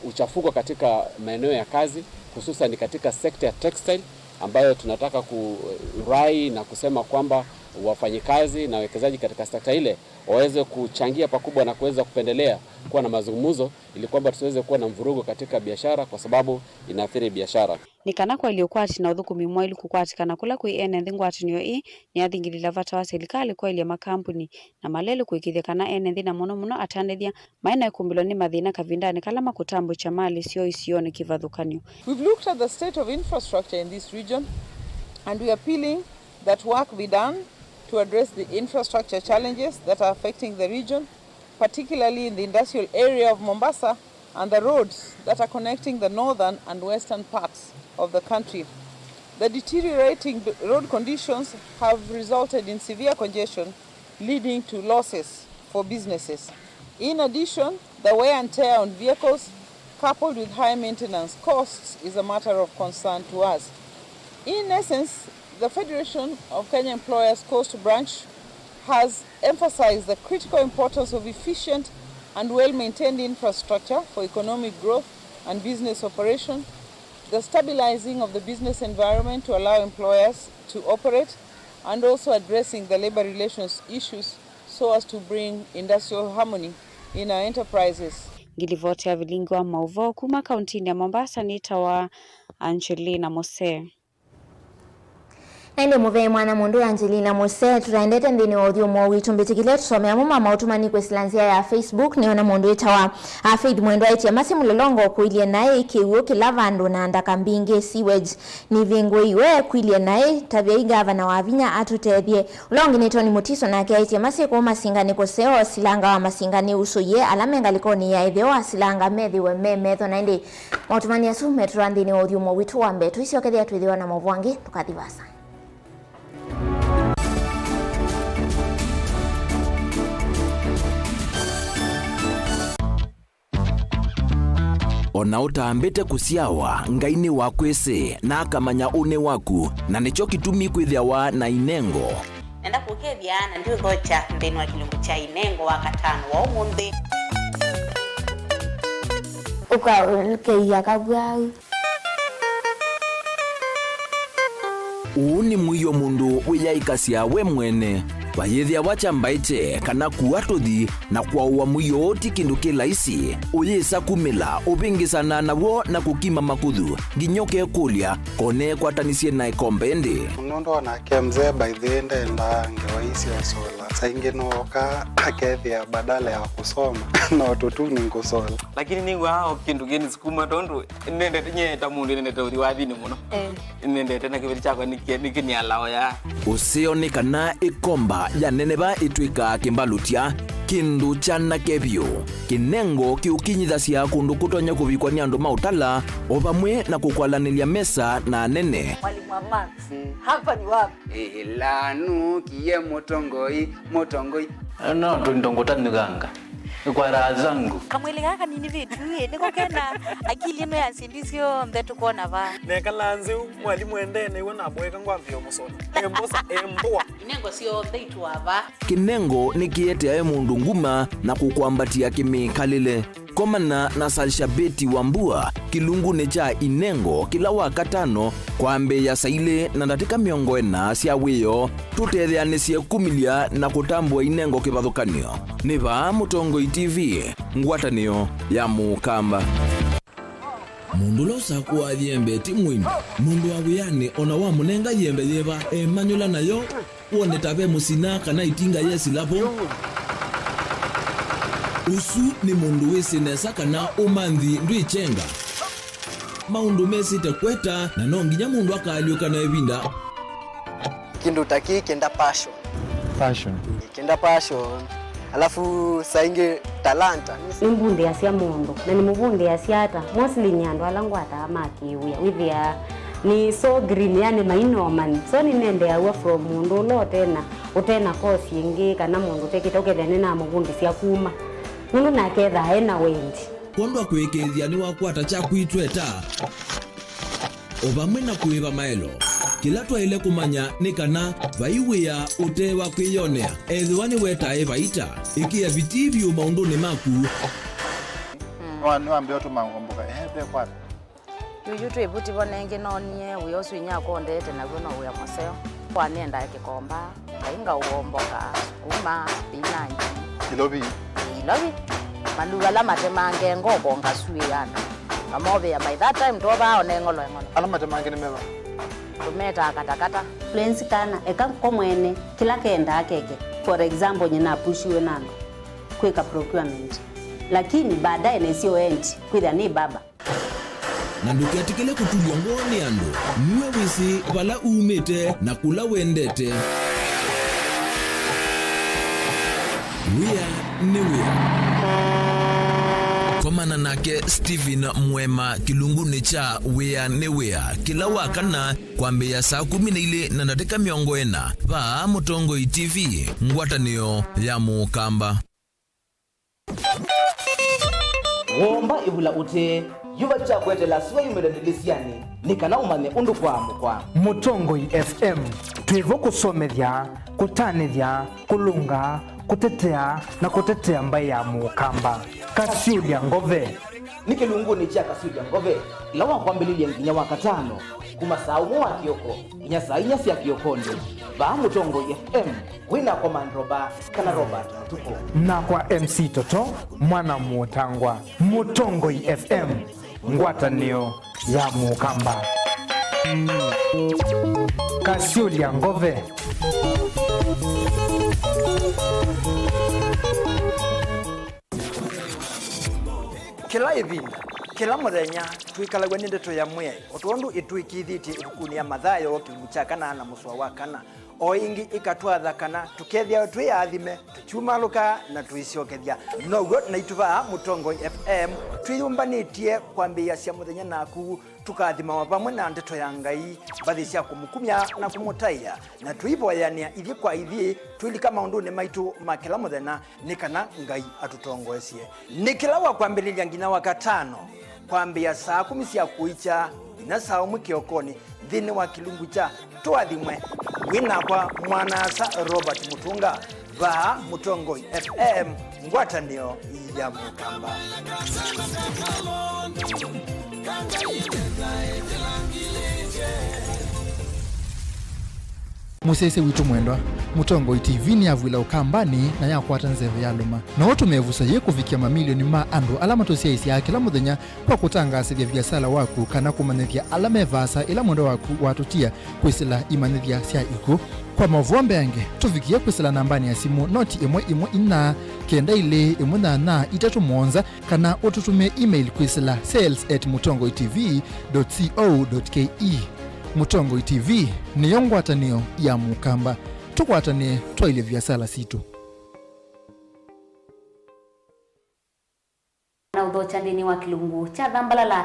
uchafuko katika maeneo ya kazi, hususan katika sekta ya textile, ambayo tunataka kurai na kusema kwamba wafanyikazi na wawekezaji katika sekta ile waweze kuchangia pakubwa na kuweza kupendelea kuwa na mazungumzo ili kwamba tusiweze kuwa na mvurugo katika biashara, kwa sababu inaathiri biashara. Nĩ kana kwaĩlye ũkwati na ũthũkũmi mwaĩlu kũkwatĩkana kũla kwĩ ene nthĩ ngwatanĩo ĩĩ nĩyathingĩlĩĩla vata wa silikalĩ kwaĩlya makambuni na malelũ kũĩkĩĩthya kana ene nthĩ na mũno mũno atandĩthya maĩ na ĩkũmbĩlwa nĩ mathĩna kavindanĩ kala makũtambũkya malĩ syoo isionĩ kĩvathũkany'o. We've looked at the state of infrastructure in this region and we are appealing that work be done to address the infrastructure challenges that are affecting the region, particularly in the industrial area of Mombasa and the roads that are connecting the northern and western parts of the country. The deteriorating road conditions have resulted in severe congestion, leading to losses for businesses. In addition, the wear and tear on vehicles, coupled with high maintenance costs, is a matter of concern to us. In essence, the Federation of Kenya Employers Coast Branch has emphasized the critical importance of efficient and well-maintained infrastructure for economic growth and business operation, the stabilizing of the business environment to allow employers to operate, and also addressing the labor relations issues so as to bring industrial harmony in our enterprises. Ngilivoti ya vilingi wa mauvoo kuma kauntinĩ ya Mombasa nĩtawa Angelina Mose. Na ĩndĩ mũvea mwana mũndũ Angelina Mose, tũtaendete nthĩnĩ wa ũthyũmũo witũ, mbĩtĩkĩlya tũsome amwe ma maũtũmani kwĩsĩla nzĩa ya Facebook. Nĩona mũndũ wĩtawa, ah, Faith Mwendwa aĩtye, Masi Mũlolongo ũkũilye naĩ kĩw'ũ kĩla vandũ na ndaka mbingĩ, sewage nivingũiwe, kwilye naĩ, tavyai ngavana wa vinya atũtethye. Ũla ũngĩ nĩ Tony Mutiso, nake aĩtye, Masi kũu Masinga nĩ kũseo, silanga wa Masinga nĩ usũie, ala me ngalĩkonĩ ya ĩtheo wa silanga methĩwe me metho. Na ĩndĩ maũtũmani asu metũtwaa nthĩnĩ wa ũthyũmũo witũ wa mbee. Tũisyokethya twĩthĩwa na maũvoo angĩ, tũkathi vaasa. O na ũtambĩte kũsyawa, Ngai nĩwakwĩsĩ, na akamanya ũnĩ waku, na nĩkyo kĩtumi kwĩthĩawa na inengo. Nenda kũkethya na ndiũthokya nthĩnĩ wa kĩlungu kya inengo wa katano wa ũmũnthĩ. Ũkaũkĩia kavwau. Ũũ nĩ mũio mũndũ wĩyaĩkasya we mwene. Vayĩthĩawa kyambaĩkye kana kua tũthi na kwaũa mũio ũũ ti kĩndũ kĩ laisi. Ũyĩsa kumĩla, ũvĩngĩsana naw'o na kũkima makũthũ, nginya ũkekũlya, ko neekwatanĩsye na ĩkombe ĩndĩ? Nũndũ o nake mzee by the way ndendaa ngewa ii sya ũsola. Saa ingĩ nooka akethĩa badala ya kũsoma no tũtuni ngũsola. Lakini nĩw'aa o kĩndũ kĩnĩsukuma tondũ nĩnendete, nyie ta mũndũ nĩnendete ũthi wathinĩ mũno. Eh. Nĩnendete na kĩveti kyakwa nĩkĩ-, nĩkĩnialaa oya. Ũseo nĩ kana ĩkomba ya neneva ĩtw'ĩkaa kĩmbalũtya, kĩndũ kyanake vyũ. Kĩnengo kĩũkinyĩthasya kũndũ kũtonya kũvikwa nĩ andũ ma ũtala, o vamwe na kũkwalanĩlya mesa na anene. Mwalimu wa maths, hapa ni wapi? Ĩla nũkie mũtongoi, mũtongoi. No tũindo ngũtanyũkanga. Kwa raha zangu. Kamwĩlĩ gaka kanini vitu ĩ, nĩko kena akili ĩno ya syĩndũ syonthe tũkwona vaa. Nekalaa nzeu, mwalimũ endee nĩw'o namũeka ngwambĩĩa ũmũsũna. Embosa, embũa. Inengo syonthe itũa vaa. Kĩnengo nĩkĩeteae mũndũ nguma na kũkwambatĩa kĩmĩkalĩle. Komana na Salshabeti Wambua kĩlungunĩ kya inengo kĩla wa katano kwambĩĩa saa ilĩ na ndatĩka mĩongo ĩna sya wĩoo, tũtetheanĩsye kumĩlya na kũtambũa inengo kĩvathũkany'o. Nĩ vaa Mũtongoi T V, ngwatanĩo ya Mũkamba. Mũndũ ũla ũsakũaa yembe ti mũini. Mũndũ wa wĩanĩ o na wamũnenga yembe yĩva, emanyũla nayo. Wone ta ve mũsina kana itinga yesila vo. Ũsu nĩ mũndũ wĩsĩ nesa kana ũmanthi ndwĩkyenga. Maũndũ mesĩte kweta, na no nginya mũndũ akaalyũka na ĩvinda. Kĩndũ ta kĩĩ kĩenda passion. Passion. Kĩenda passion. Alafu saa ingĩ Talanta. Nĩmbundĩasya mũndũ, na nĩmũvundĩasya ata? Mostly nĩ andũ ala ngwataa ma kĩwĩa. Wĩthĩaa nĩ so green, yani mainomani. So nĩnendeaw'a from mũndũ ũla ũtena, ũtena course ĩngĩ, kana mũndũ ũtekĩte, ũkethĩa nĩnamũvundĩsya kuma. Nũndũ nake ethaa ena wendi. Kwondwa kũĩkĩĩthya nĩwakwata kyaku itweta. O vamwe na kũĩva maelo. Kĩla twaĩle kũmanya nĩ kana vai wĩa ũte wa kwĩyonea, ethĩwa nĩwetae vaita. Ĩkĩa vitii vyũ maũndũnĩ maku. Nĩwa-, nĩwambĩĩa ũtũma ngomboka. Ehe, ve kwata. Yuyu twĩ vuti vo nengĩ noonie wĩa ũsu inyakwa ũndeete naw'o no wĩa mũseo. Kwa nĩendaa kĩkomba. Ngai ngaũomboka, sukuma, spinach. Ilovi. Ilovi. Maluu ala matemange ngoko ngasuĩana. Ngamovĩa, by that time twovaa one ng'olo eng'olo. Ala matemange nĩ meva? Tũmetaa katakata. Lwenzi kana, eka ko mwene, kĩla kendaa keke. For example, nyina apushiwe na andũ kwĩka procurement. Lakini baadaye nesio end, kwĩthĩa nĩ baba. Na ndũketĩkĩle kũtulw'a ngoo nĩ andũ. Nue wĩsĩ vala umĩte na kũla wendete. Wĩa nĩ wĩa. Komana nake Stephen Mwema kĩlungunĩ kya Wĩa nĩ Wĩa kĩla wa kana kwambĩĩa saa kũmi na ilĩ na ndatĩka mĩongo ĩna vaa Mũtongoi T V, ngwatanĩo ya Mũkamba. Womba ĩvula ũtee, yuva kya kweteela sua yumĩle ndĩlĩsyanĩ, nĩ kana ũmanye ũndũ kwaamũkwa. Mũtongoi F M, twĩ vo kũsomethya, kũtanĩthya, kũlũnga, kũtetea, na kũtetea mbaĩ ya Mũkamba. Kasyũlya Ngove. Nĩ kĩlungunĩ kya Kasyũlya Ngove, ĩla wa kwambĩlĩlya nginya wa katano, kuma saa ũmwe wa kĩoko nginya saa inya sya kĩokonĩ, vaa Mũtongoi F M. Wĩna Command Roba kana Robert Mũtuku. Nakwa M C Toto, mwana Mũtangwa, Mũtongoi F M, ngwatanĩo ya Mũkamba. Kasyũlya Ngove. Kĩla ĩvinda, kĩla mũthenya, twĩkalaw'a nĩ ndeto ya Mwĩai, o tondũ ĩtwĩkĩĩthĩtye ĩvukunĩ ya Mathayo, kĩlungu kya kana na mũsoa wa kana. O ĩngĩ ĩkatwatha kana tũkethĩawa twĩ aathime, tũkyumalũka na tũisyokethya. Now'o naitũ vaa Mũtongoi F M twĩyũmbanĩtye kwambĩĩasya mũthenya naku, tũkathimawa vamwe na ndeto ya Ngai, mbathi sya kũmũkumya na kũmũtaĩa, na tũivoyanĩa ithyĩ kwa ithyĩ, twĩlika maũndũnĩ maitũ ma kĩla mũthenya, nĩ kana Ngai atũtongoesye. Nĩ kĩla wa kwambĩlĩlya nginya wa katano, kwambĩĩa saa kũmi sya kũikya nginya saa ũmwe kĩokonĩ, nthĩnĩ wa kĩlungu kya Tũathimwe. Wĩ nakwa mwana-a-asa Robert Mũtũnga, vaa Mũtongoi F M, ngwatanĩo ya Mũkamba. Mũsyaĩĩsya witũ mwendwa, Mũtongoi T V nĩyavw'ĩla Ũkambanĩ na yakwata nzeve ya lũma. No ũtũme ĩvuso yĩĩ kũvikĩa mamilioni ma andũ ala matũsyaĩĩsyaa kĩla mũthenya kwa kũtangaasĩthya viasala waku kana kũmanyĩthya ala me vaasa ĩla mwendwa waku watũtia kwĩsĩla imanyĩthya sya ikw'ũ. Kwa maũvoo mbeange, tũvikĩe kwĩsĩla nambanĩ ya simũ noti ĩmwe ĩmwe inya, kenda ilĩ ĩmwe nyanya itatũ mũonza, kana ũtũtũmĩe email kwĩsĩla sales at mũtongoi T V dot co dot K E. Mũtongoi T V nĩyo ngwatanĩo ya Mũkamba. Tũkwatanĩe twaĩlye viasala sitũ. Na ũthokya nthĩnĩ wa kĩlungu kya Thambalala.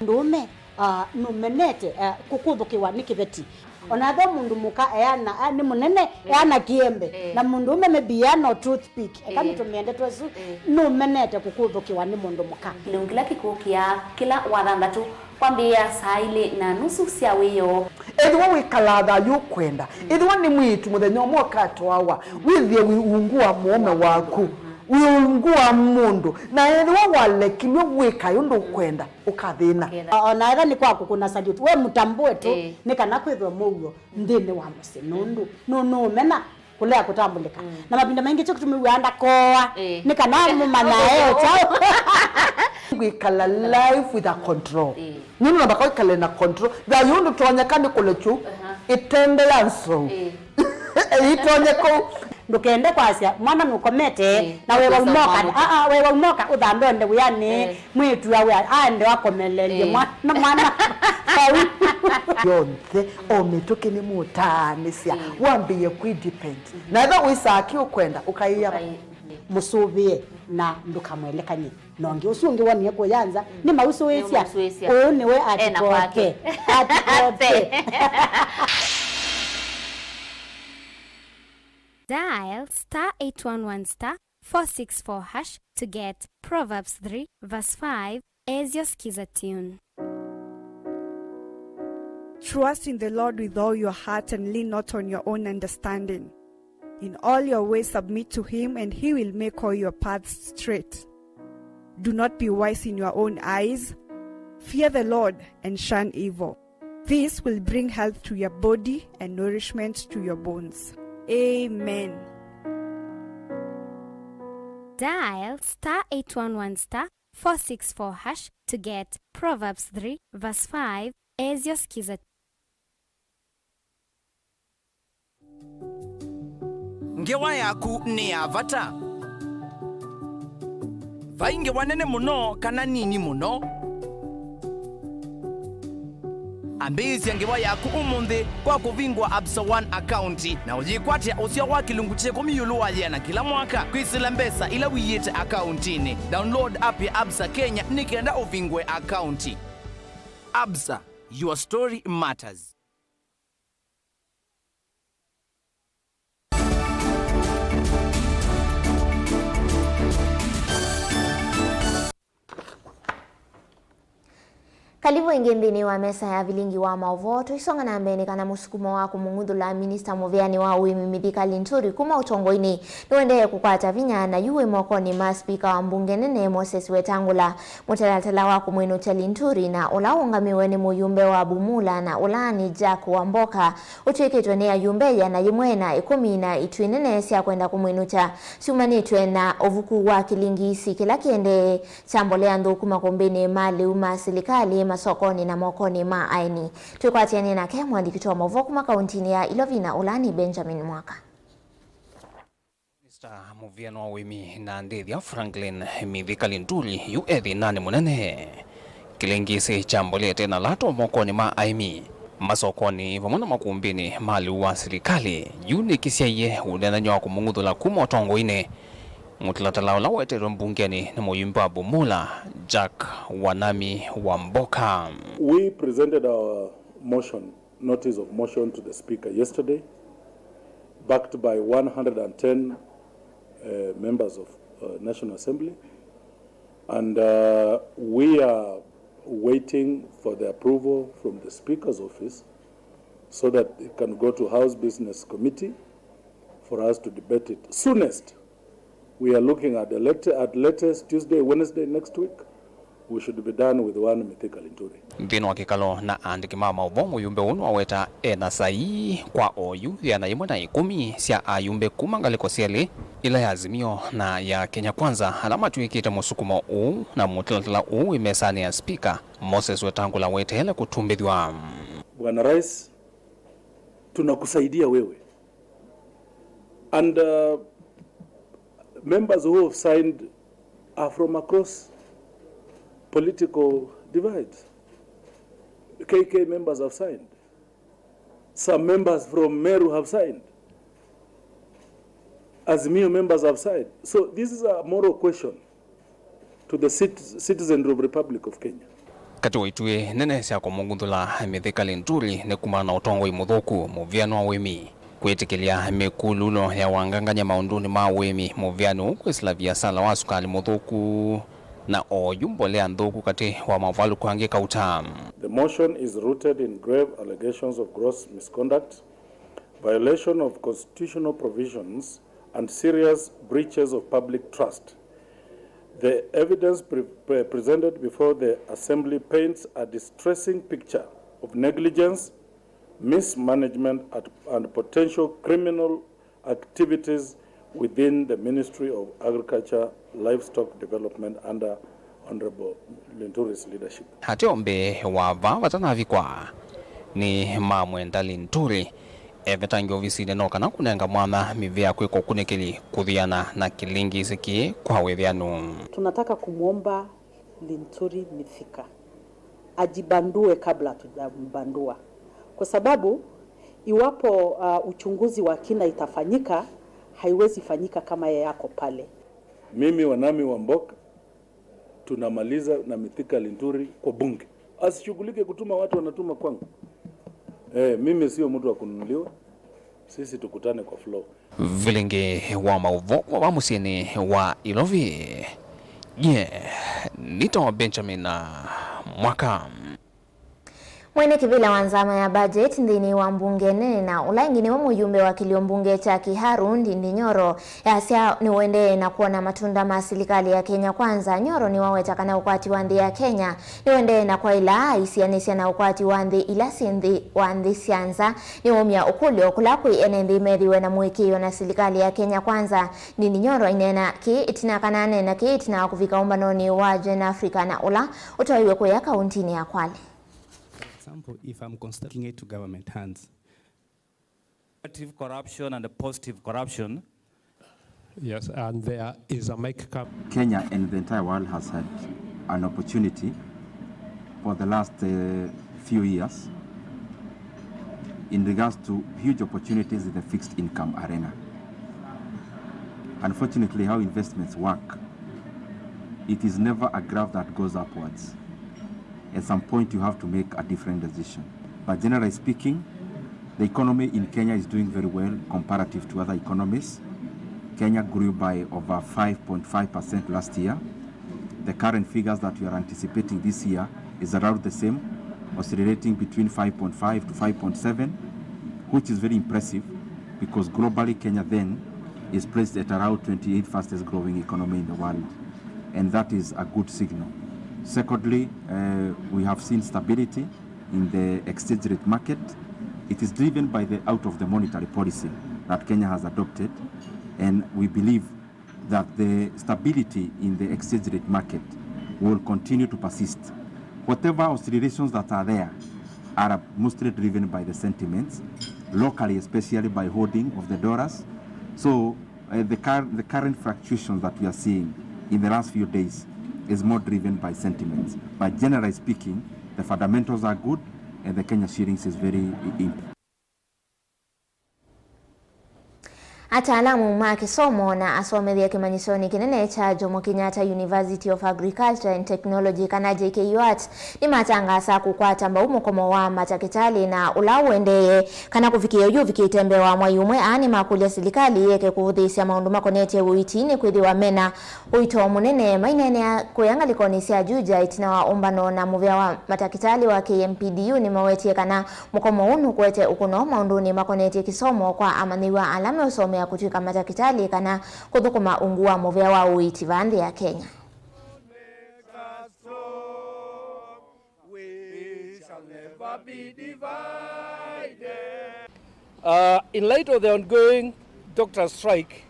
Mũndũũme, ah, nũmenete, ah, kũkũthũkĩwa nĩ kĩveti. Ona ethĩwa mũndũ mũka eana, ah, nĩ mũnene, eh, eana kĩembe. Eh. Na mũndũũme maybe eana o toothpick. Eka, eh, nĩtũmĩende twesu, eh, nũmenete kũkũthũkĩwa nĩ mũndũ mũka. Kĩlungu kĩla kĩkũkĩa kĩla wathanthatũ. Kwambĩĩa saa ilĩ na nusu sya wĩoo. Ethĩwa wĩkalaa thayũ ũkwenda, ethĩwa nĩ mwĩĩtu mũthenya ũmwe ũkatwawa, wĩthĩe wĩ ungu wa mũũme waku, wĩ ungu wa mũndũ, na ethĩwa walekilw'e wĩkae ũndũ ũkwenda, ũkathĩna. Ũkethĩa. O-, ona ethĩwa nĩ kwa kũkũna salute, we mũtambũe tu, ĩĩ, nĩ kana kwĩthwe mũuo nthĩnĩ wa mũsyĩ, nũndũ nũ-, nũũmena kũlea kũtambũlĩka. Mm. Na mavinda maingĩ kyo kĩtũmĩw'aa ndakoa, eh, nĩ kana mũmanyae o kyaũ. Kwĩkala life with a control. Eh. Nũndũ namba kwĩkala na control. Thayũ ndũtonyeka nĩ kũlekyu. Aha. Ĩtende ya nzou. Eh. Ĩtonye kũu. Ndũkende kwasya mwana nũkomete, eh, na wewa ũkosa umoka. Mwana. Ah, ah, wewa umoka ũthandonde wĩanĩ. Eh. Mwĩĩtu awe aende akomelelye, eh, mwana, mwana. Vau. Yonthe, o mĩtũkĩ nĩmũtaanĩsya, wambĩĩe kwĩ depend. Na ethĩwa wĩsaa kĩ ũkwenda, ũkaĩa. Mũsũvĩe na ndũkamwelekany'e na ũngĩ. Ũsu ũngĩ wonie kũya nza, nĩ mausũĩsya. Nĩ mausũĩsya. Ũũ nĩwe. Ena kwake. Atikote. Atikote. Dial star eight one one star four six four hash to get Proverbs three verse five as your Skiza tune. Trust in the Lord with all your heart and lean not on your own understanding. In all your ways submit to him, and he will make all your paths straight. Do not be wise in your own eyes. Fear the Lord and shun evil. This will bring health to your body and nourishment to your bones. Amen. Dial star eight one one star four six four hash to get Proverbs three verse five as your Skiza. Ngewa yaku nĩ ya vata. Vai ngewa nene mũno kana nini mũno. Ambĩĩsya ngewa yaku ũmũnthĩ kwa kũvingũa Absa One akaunti na ũyĩkwatĩa ũseo wa kĩlungu kya ĩkũmi ĩũlũ wa yĩana kĩla mwaka kwĩsĩla mbesa ila ũiĩte akauntinĩ. Download app ya Absa Kenya nĩ kenda ũvingũe akaunti. Absa, your story matters. Kalivu ĩngĩ nthĩnĩ wa mesa ya vilingi wa maũvoo. Tũisonga na mbee nĩ kana mũsukumo wa kũmũng'uthũla minista mũvĩanĩ wa ũĩmi Mithika Linturi kuma ũtongoinĩ nĩũendee kũkwata vinya, na yu wĩ mokonĩ ma spika wa mbunge nene Moses Wetangula. Mũtalatala wa kũmwĩnũkya Linturi, na ũla ũũngamĩwe nĩ mũyumbe wa Bumula na ũla nĩ Jack Wamboka, ũtw'ĩkĩtwe nĩ ayumbe ĩana yĩmwe na ĩkũmi na itwi nene sya kwenda kũmwĩnũkya syumanĩtw'e na ũvuku wa kĩlingisi kĩla kĩendee kya mbolea nthũku makũmbĩnĩ ma lĩu ma silikalĩ, masokonĩ na mokonĩ ma aeni. Twĩkwatĩanĩe nake mũandĩki witũ wa maũvoo kuma kauntinĩ ya Ilovina, ũla nĩ Benjamin Mwaka. Minista mũvĩanĩ wa ũĩmi na ndĩthya Franklin Mithika Linturi yu e thĩnanĩ mũnene. Kĩlingisi kya mbolea ĩte na lato mokonĩ ma aĩmi, masokonĩ vamwe na makumbĩnĩ ma lĩu wa silikalĩ, yu nĩkĩsyaie ũneenany'a wa kũmũng'uthũla kuma ũtongoinĩ, mũtalatala ũla wetetwe mbungenĩ nĩ mũyumbe wa Bumula, Jack Wanami Wamboka. We presented our motion notice of motion to the Speaker yesterday, backed by one hundred and ten uh, members of uh, National Assembly, and uh, we are waiting for the approval from the Speaker's office so that it can go to House Business Committee for us to debate it soonest. We are looking at the late, at latest Tuesday, Wednesday next week, we should be done with one Mithika Linturi. Nthĩnĩ wa kĩkalo na aandĩki ma maũvoo, mũyumbe ũũ nĩwaweta e na saii kwa oyu yĩana yĩmwe na ĩkũmi sya ayumbe kuma ngalĩko syelĩ, ĩla ya Azimio na ya Kenya Kwanza, ala matw'ĩkĩte mũsukumo ũũ na mũtalatala ũũ wĩ mesanĩ ya spika Moses Wetangula weteele kũtumbĩthw'a. Bwana Rais, tunakusaidia wewe. And uh, members who have signed are from across political divides. K K members have signed. Some members from Meru have signed. Azimio members have signed. So this is a moral question to the cit- citizenry of Republic of Kenya. Katĩ wa ituĩ nene sya kũmũng'uthũla Mithika Linturi nĩ kumana na ũtongoi mũthũku, mũvĩano wa ũĩmi, kwĩtĩkĩlya mĩkululo ya wangangany'a maũndũnĩ ma ũĩmi, mũvĩano ũũ kwĩsĩla viasala wa sukalĩ mũthũku, na oyu mbolea nthũku katĩ wa mavalũku angĩ kauta. The motion is rooted in grave allegations of gross misconduct, violation of constitutional provisions, and serious breaches of public trust. The evidence pre- pre- presented before the Assembly paints a distressing picture of negligence, mismanagement, at- and potential criminal activities within the Ministry of Agriculture, Livestock Development under Honorable Linturi's leadership. Ateo mbee wa vaa vatanavikwa, nĩ mamwenda Linturi evetange ovisinĩ no kana kũnenga mwanya mĩvĩa kwĩka ũkunĩkĩli kũthiana na kĩlingisi kĩĩ kwa wĩthĩanu. Tunataka kumwomba Linturi Mithika ajibandue kabla hatujambandua, kwa sababu iwapo, uh, uchunguzi wa kina itafanyika, haiwezi fanyika kama yeye ako pale. Mimi Wanami wa Mboka, tunamaliza na Mithika Linturi kwa bunge. Asishughulike kutuma watu wanatuma kwangu. Eh, mimi sio mtu wa kununuliwa. Sisi tukutane kwa floor. Vilingi wa maũvoo kuma mũsyĩnĩ wa Ilovi. Ye nĩtawa Benjamin Mwaka. Mwene kĩvĩla wa nzama ya budget nthĩnĩ wa mbunge nene na ũla ĩngĩ nĩwe mũyumbe wa kĩlio mbunge kya Kiharu, Ndindi Nyoro, yasya nĩũendee na kwona matunda ma silikalĩ ya Kenya Kwanza. Nyoro nĩwaweta kana ũkwati wa nthĩ ya Kenya nĩũendee na kwaĩla aisianĩsya na ũkwati wa nthĩ ila syĩ nthĩ wa nthĩ sya nza. Nĩwaumya ũkũlyo kũla kwĩ ene nthĩ methĩwe na mũĩkĩĩo na silikalĩ ya Kenya Kwanza. Ndindi Nyoro aineena kĩĩ ĩtina kana aneena kĩĩ ĩtina wa kũvika ũmbanonĩ wa Gen Africa na ũla ũtwaiwe kũya kauntinĩ ya Kwale. For example, if I'm consulting it to government hands. Negative corruption and positive corruption. Yes, and there is a mic come. Kenya and the entire world has had an opportunity for the last, uh, few years in regards to huge opportunities in the fixed income arena. Unfortunately, how investments work, it is never a graph that goes upwards. At some point, you have to make a different decision. But generally speaking, the economy in Kenya is doing very well comparative to other economies. Kenya grew by over five point five percent last year. The current figures that we are anticipating this year is around the same, oscillating between five point five to five point seven, which is very impressive because globally Kenya then is placed at around twenty-eighth fastest growing economy in the world, and that is a good signal. Secondly, uh, we have seen stability in the exchange rate market. It is driven by the out of the monetary policy that Kenya has adopted, and we believe that the stability in the exchange rate market will continue to persist. Whatever oscillations that are there are mostly driven by the sentiments, locally, especially by hoarding of the dollars. So, uh, the, cur- the current fluctuations that we are seeing in the last few days is more driven by sentiments. But generally speaking, the fundamentals are good and the Kenya shillings is very i- imp- Ataalamu ma kĩsomo na asomethya kĩmanyĩsyonĩ kĩnene kya Jomo Kenyatta University of Agriculture and Technology, kana J K U A T, nĩmatangaasa kũkwata mbau mũkomo wa matakĩtalĩ na ũla ũendee kana kũvikĩĩa yu ũvikĩte mbee wa mwai ũmwe. Aa nĩmakũlya silikalĩ yĩeke kũvũthĩĩsya maũndũ makonetye ũiiti nĩkwĩthĩwa mena ũito mũnene. Maineenea kũya ngalĩkonĩ sya Juja ĩtina wa ũmbano na mũvĩa wa matakĩtalĩ wa K M P D U, nĩmawetie kana mũkomo ũũ nũkũete ũkũno maũndũnĩ makonetye kĩsomo kwa amanyĩw'a ala meũsomea kũtw'ĩka matakĩtalĩ kana kũthũkũma ungu wa mũvĩa wa ũiiti vaa nthĩ ya Kenya. Uh, in light of the ongoing doctor strike,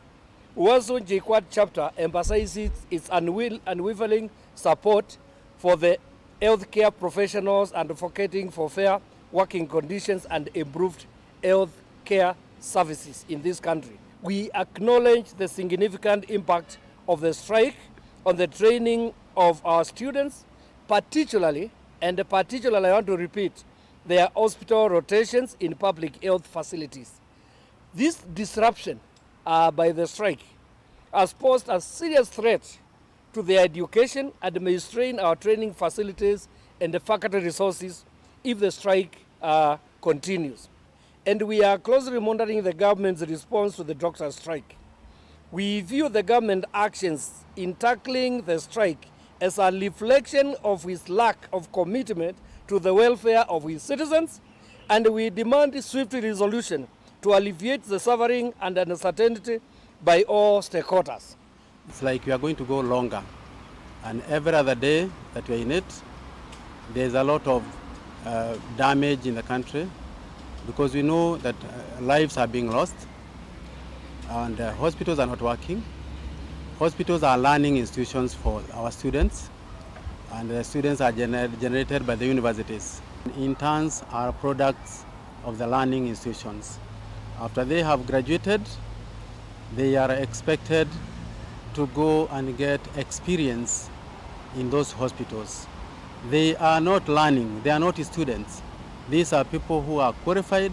Uaso J K U A T chapter emphasizes its unwill- unwavering support for the healthcare professionals and advocating for fair working conditions and improved healthcare services in this country. We acknowledge the significant impact of the strike on the training of our students, particularly, and particularly, I want to repeat, their hospital rotations in public health facilities. This disruption, uh, by the strike has posed a serious threat to their education and may strain our training facilities and the faculty resources if the strike, uh, continues. And we are closely monitoring the government's response to the doctors' strike. We view the government actions in tackling the strike as a reflection of its lack of commitment to the welfare of its citizens, and we demand swift resolution to alleviate the suffering and uncertainty by all stakeholders. It's like we are going to go longer, and every other day that we are in it, there is a lot of, uh, damage in the country, because we know that, uh, lives are being lost, and, uh, hospitals are not working. Hospitals are learning institutions for our students, and the students are gener- generated by the universities. Interns are products of the learning institutions. After they have graduated, they are expected to go and get experience in those hospitals. They are not learning, they are not students. These are people who are qualified,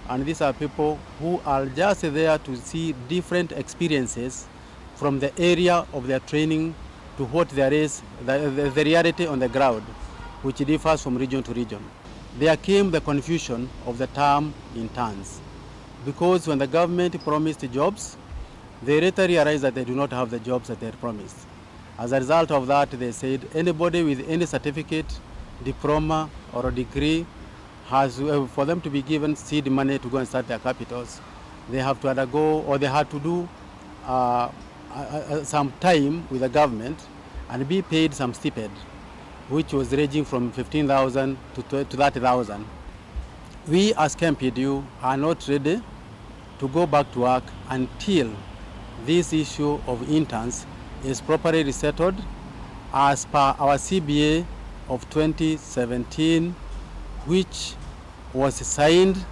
and these are people who are just there to see different experiences from the area of their training to what there is, the, the, the reality on the ground, which differs from region to region. There came the confusion of the term interns, because when the government promised jobs, they later realized that they do not have the jobs that they had promised. As a result of that, they said anybody with any certificate, diploma, or a degree has, uh, for them to be given seed money to go and start their capitals, they have to undergo, or they had to do, uh, uh, uh, some time with the government and be paid some stipend, which was ranging from fifteen thousand to, to thirty thousand. We as K M P D U are not ready to go back to work until this issue of interns is properly resettled as per our C B A of twenty seventeen, which was signed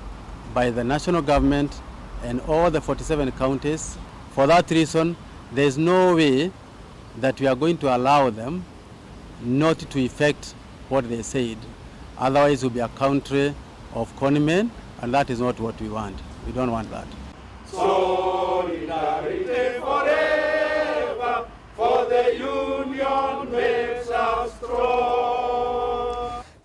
by the national government and all the forty-seven counties. For that reason, there is no way that we are going to allow them not to effect what they said. Otherwise, we'll be a country of con men, and that is not what we want. We don't want that. Solidarity forever, for the union makes us strong.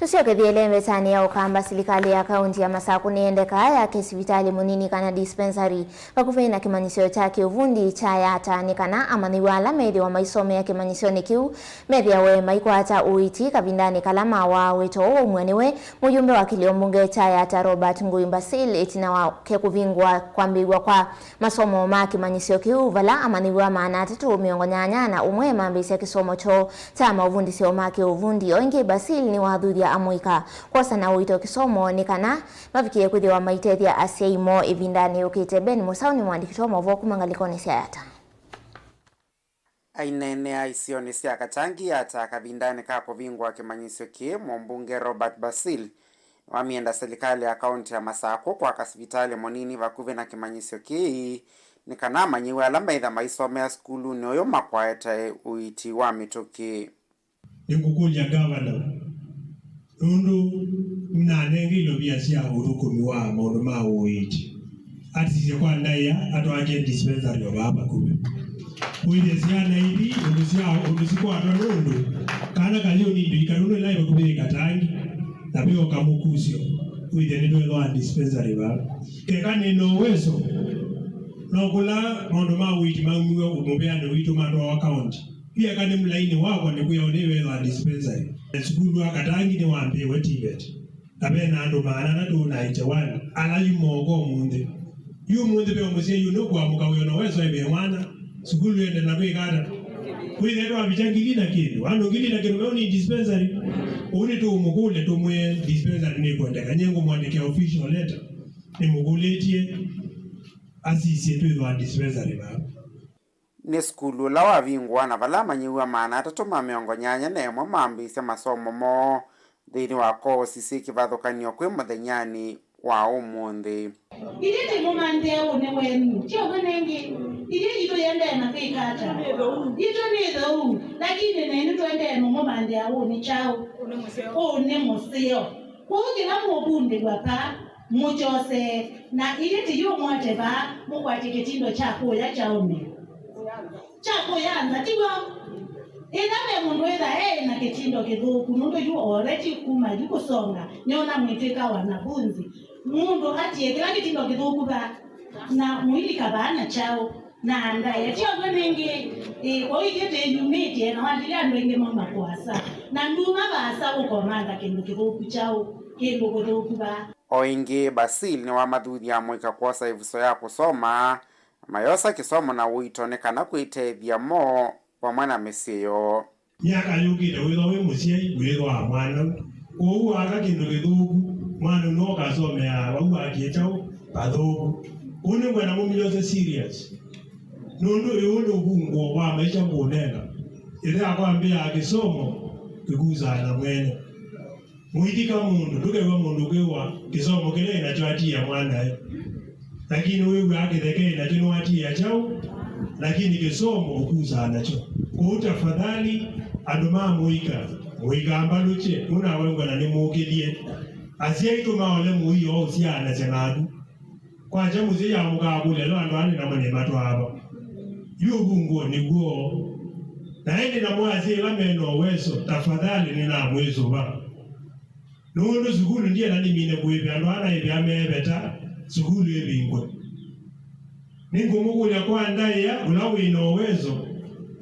Tũsyokethye ĩlembetanĩ ya Ũkamba, silikalĩ ya kaunti ya Masakũ nĩyendekaa yake sivitalĩ mũnini kana dispensary vakuvĩ na kĩmanyĩsyo kya kĩũvundi kya Yata, nĩ kana amanyĩw'a ala methĩwa maisomea kĩmanyĩsyonĩ kĩu methĩawe maikwata ũiiti kavindanĩ kala mawaa wĩto ũũ. Waumw'a nĩwe mũjumbe wa kĩlĩo mbunge kya Yata, Robert Ngui Basil, ĩtina wake kũvingũa kwambĩĩw'a kwa masomo ma kĩmanyĩsyo kĩu, vala amanyĩw'a maana atatũ mĩongo nyanya na ũmwe mambĩĩsya kĩsomo kyoo kya maũvundĩsyo ma kĩũvundi. O ĩngĩ, Basil nĩwathuthya amũika kwosa na ũito kĩsomo nĩ kana mavikĩe kwĩthĩwa maitethya asyai moo ĩvindanĩ yũkĩte. Ben Mũsaũ nĩ mũandĩki witũ wa maũvoo kuma ngalĩkonĩ sya Yata. Aineenea isionĩ sya Katangi Yata kavindanĩ ka kũvingũa kĩmanyĩsyo kĩĩ, mũmbunge Robert Basil nĩwamĩenda silikalĩ ya kaunti ya Masakũ kwaka sivitalĩ mũnini vakuvĩ na kĩmanyĩsyo kĩĩ nĩ kana amanyĩw'a ala maitha maisomea sukulunĩ ũyũ makwaete ũiiti wa mĩtũkĩ. Nĩngũkũlya ngavana, nũndũ nĩnanengeie ilovia sya ũthũkũmi wa maũndũ ma ũiiti, asisye kwa ndaĩa atwake dispensary o vaa vakuvĩ. Wĩthĩe syana ithi ũndũ sya, ũndũ sikwatwa nĩ ũndũ kana kathi ũnindũika nũndũ ĩla ĩ vakuvĩ yĩ Katangi, na ve o kamũkusyo, wĩthĩe nĩtwethwa dispensary vaa. Keka nĩ na ũweso, no kũla maũndũ ma ũiiti maumiw'e mũvĩanĩ witũ matwawa kaunti. Pia kana nĩ mũlainĩ wakwa nĩkwĩawa nĩvethwa dispensary. Sukulu wa Katangi nĩwambĩĩwe TVET. Na ve na andũ maana atatũ na eighty one ala yu moko ũmũnthĩ. Yu ũmũnthĩ ve o mũsyai ũnĩ ũkũamũka wĩ o na ũweso aĩvĩe mwana sukulu ende na kwĩka ata? Kwĩthĩa twavikya ngili na kĩndũ. Andũ ngili na kĩndũ, vau nĩ dispensary. Ũu nĩtũũmũkũlya tũmwĩe dispensary nĩkwendeka. Nyie ngũmwandĩkĩa official letter. Nĩmũkũlĩtye asisye twĩthwa dispensary vaa. Nĩ sukulu ũla wavingũa na vala amanyĩw'a maana atatũ ma mĩongo nyanya na ĩmwe mambĩĩsya masomo moo nthĩnĩ wa koosi syĩ kĩvathũkany'o kwĩ mũthenyanĩ wa ũmũnthĩ. Ithyĩ tũimũmanthĩa ũnĩ wenyu, ti ũw'o nĩngĩ? Ithyĩ yitũ yĩendee na kwĩka ata? Yitũ nĩ thou, lakini nenyu tũendee mũmũmanthĩa ũnĩ kyaũ? Ũnĩ mũseo. Kwoou kĩla mũkundĩw'a vaa, mũkyosee, na ithyĩ tũimũete vaa, mũkwatye kĩtindo kya kũya kyaũme. Kya kũya nza, ti w'o? Ĩla ve mũndũ wĩthaa e na kĩtindo kĩthũku, nũndũ yu already kuma yu kũsonga, nĩona mwĩtw'ĩka wanafunzi. Mũndũ atie kĩla kĩtindo kĩthũku vaa, na mũilika vaa na kyaũ, na ndaĩa. Ti ũw'o nĩngĩ? Ĩĩ, kwoou ithyĩ twĩyumĩtye, na watilya andũ aingĩ mauma kũasa, na nduma vaasa ũkomantha kĩndũ kĩthũku kyaũ, kĩndũ kĩthũku vaa. O ĩngĩ, Basil nĩwamathuthya amũika kwosa ĩvuso ya kũsoma, na mayosa kĩsomo na ũito nĩ kana kwĩtethya mo vamwe na mĩsyĩ yoo. Myaka yũkĩte, wĩthwa wĩ mũsyai, wĩthwaa mwana. Kwoou waaka kĩndũ kĩthũku, mwana ũno ũkasomeaa vau akie kyaũ? Vathũku. Kwoou nĩngwenda mũmyose serious, nũndũ ĩũ nĩ ũvungũo wa maisha ngũnenga. Ĩthe akwambĩaa kĩsomo kĩkusaa na mwene. Mũithika mũndũ, ndũkew'a mũndũ kwĩwa kĩsomo kĩla ĩ nakyo atiĩa mwanae. Lakini wĩw'aa kĩtheke ĩ nakyo nĩwatiĩa kyaũ? Lakini kĩsomo ũkusaa nakyo. Kwoou tafadhali, andũ ma mũika, Mũikambalũkye, mũnawengwa na nĩmũkĩlye. Asyai tũmaole mũio wa ũsyaanasya naku. Kwakya mũsyai amũkaa kũlya ĩla andũ aa nĩ namo nĩmatwaa va. Yu ũvungũo nĩw'o. Na ĩndĩ namo asyai ĩla me na ũweso, tafadhali nĩnamwĩsũva. Nũndũ sukulu ndienda nĩmine kũĩvĩa andũ aa naĩvĩa meeveta sukulu ĩvingwe. Nĩngũmũkũlya kwa ndaĩa ũla wĩ na ũweso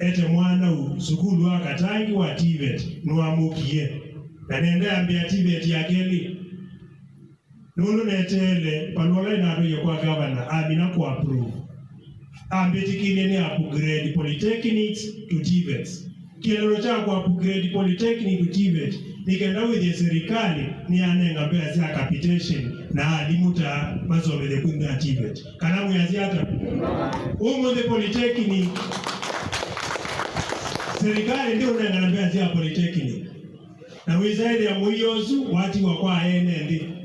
ete mwana u sukulu wa Katangi wa TVET nũamũkie, na nenda yambĩa TVET ya kelĩ. Nũndũ neteele valũa ũla ĩnatwaie kwa gavana amina kũ approve. Ambĩtĩkĩlye nĩ upgrade polytechnics to TVETs. Kĩeleelo kya kũ upgrade polytechnic to TVET nĩ kenda wĩthĩe serikali nĩyanenga mbesa sya capitation na alimũ ta masomethye kwĩmĩa TVET. Kana mwĩasya ata? Ũmũnthĩ polytechnic, serikali ndĩũnengana mbesa sya polytechnic. Na wĩsaĩthĩa mũio ũsu watiwa kwa ene nthĩ.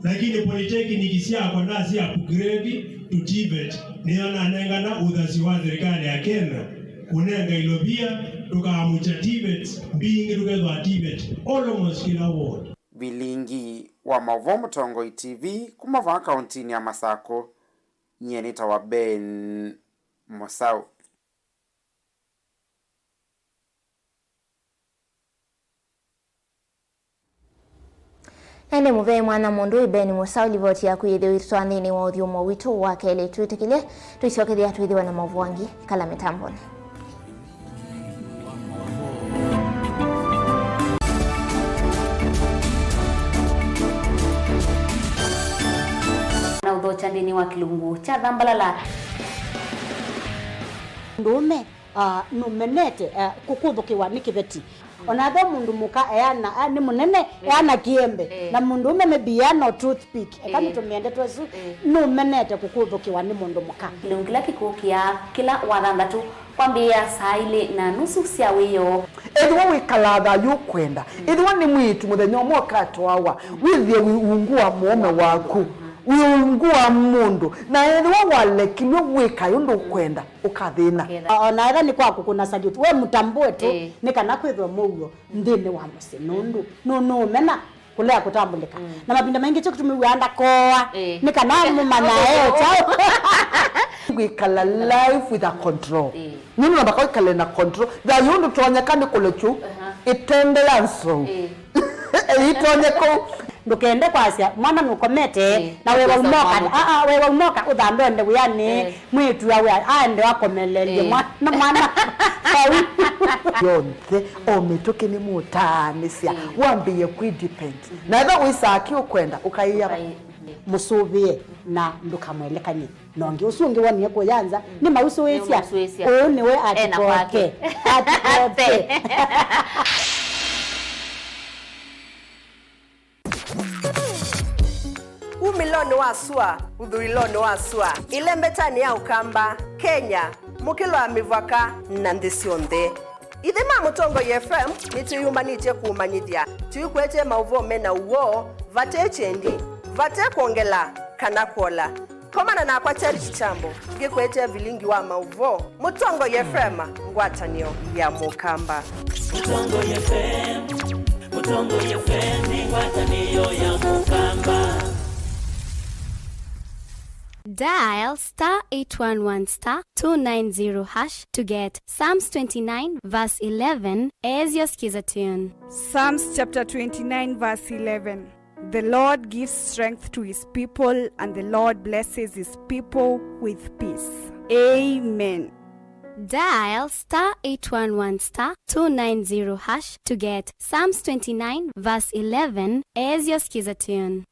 Lakini polytechnic syakwa ndasya upgrade to TVET, nĩyo nanengana ũthasyo wa serikali ya Kenya kũnenga ilovia tũkaamũkya TVET mbingĩ, tũkethwa TVET almost kĩla ward. Vilingi wa maũvoo Mũtongoi TV kuma vaa kauntinĩ ya Masakũ, nyie nĩtawa Ben Mũsaũ. Ĩndĩ mũvea mwanya mũndũ ĩ Ben Mũsaũ, livoti yaku yĩthĩwe ĩtũtwaa nthĩnĩ wa ũthyũmũo witũ wa kelĩ. Twĩtĩkĩlye tũisyokethya twĩthĩwe na maũvoo angĩ. Kala mĩtambonĩ. Na ũthokya nthĩnĩ wa kĩlungu kya Thambalala. Mũndũũme, ah, nũmenete, ah, kũkũthũkĩwa nĩ kĩveti. O na ethĩwa mũndũ mũka eana, ah, nĩ mũnene, eh, eana kĩembe, eh, na mũndũũme maybe eana o toothpick, eka, eh, nĩtũmĩe ndeto ĩsu, eh, nũmenete kũkũthũkĩwa nĩ mũndũ mũka. Kĩlungu kĩla kĩkũkĩaa kĩla Wathanthatũ kwambĩĩa saa ilĩ na nusu sya wĩoo. Ethĩwa wĩkalaa thayũ ũkwenda, mm, ethĩwa nĩ mwĩĩtu mũthenya ũmwe ũkatwawa, mm, wĩthĩe wĩ ungu wa mũũme waku, mm, wĩ ungu wa mũndũ, na ethĩwa walekilw'e wĩkae ũndũ ũkwenda, ũkathĩna. Ũketha. O na ethĩwa nĩ kwa kũkũna salute, we mũtambũe tu, ĩĩ, nĩ kana kwĩthwe mũuo nthĩnĩ wa mũsyĩ, nũndũ nũ-, nũũmena kũlea kũtambũlĩka. Mm. Na mavinda maingĩ kyo kĩtumi wĩaa ndakoa, ĩĩ, nĩ kana mũmanya e kyaũ. Kwĩkala life with a control. Ĩĩ. Nũndũ namba kwĩkale na control. Thayũ ũndũ tonyeka nĩ kũlekyu, aha, ĩtende ya nzou. Ĩĩ. Ĩtonye kũu. Ndũkende kwasya mwana nũkomete, ĩĩ, na we waumoka. Aa, we waumoka ũthandonde wĩanĩ. Ĩĩ. Mwĩĩtu awe aende akomelelye, ĩĩ, mwana, mwana vau. Yonthe, o mĩtũkĩ nĩmũtaanĩsya, ĩĩ, wambĩĩe kwĩ depend. Mhm. Na ethĩwa wĩsaa kĩ ũkwenda, ũkaĩa. Ũkaĩ-, mũsũvĩe na ndũkamwelekany'e na ũngĩ. Ũsu ũngĩ wonie kũya nza, mm, nĩmausũĩsya. Nĩmausũĩsya. Ũũ nĩwe. Ena atikoke kwake. Atikoke. Umĩlonĩ wa sua, ũthũĩlonĩ wa sua, ĩlembetanĩ ya Ũkamba, Kenya, mũkĩlo wa mĩvaka, na nthĩ syonthe. Ithe ma Mũtongoi F M nĩtwĩyũmbanĩtye kũmanyĩthya, tũikwete maũvoo me na ũw'o, vate kyendi, vate kwongela kana kwola. Komana nakwa Charity Chambo, ngĩkwete vilingi wa maũvoo, Mũtongoi F M, ngwatanĩo ya Mũkamba. Mũtongoi F M, Mũtongoi F M nĩ ngwatanĩo ya Mũkamba. Dial star eight one one star two nine zero hash to get Psalms twenty-nine verse eleven as your skiza tune. Psalms chapter twenty-nine verse eleven. The Lord gives strength to his people, and the Lord blesses his people with peace. Amen. Dial star eight one one star two nine zero hash to get Psalms twenty-nine verse eleven as your skiza tune.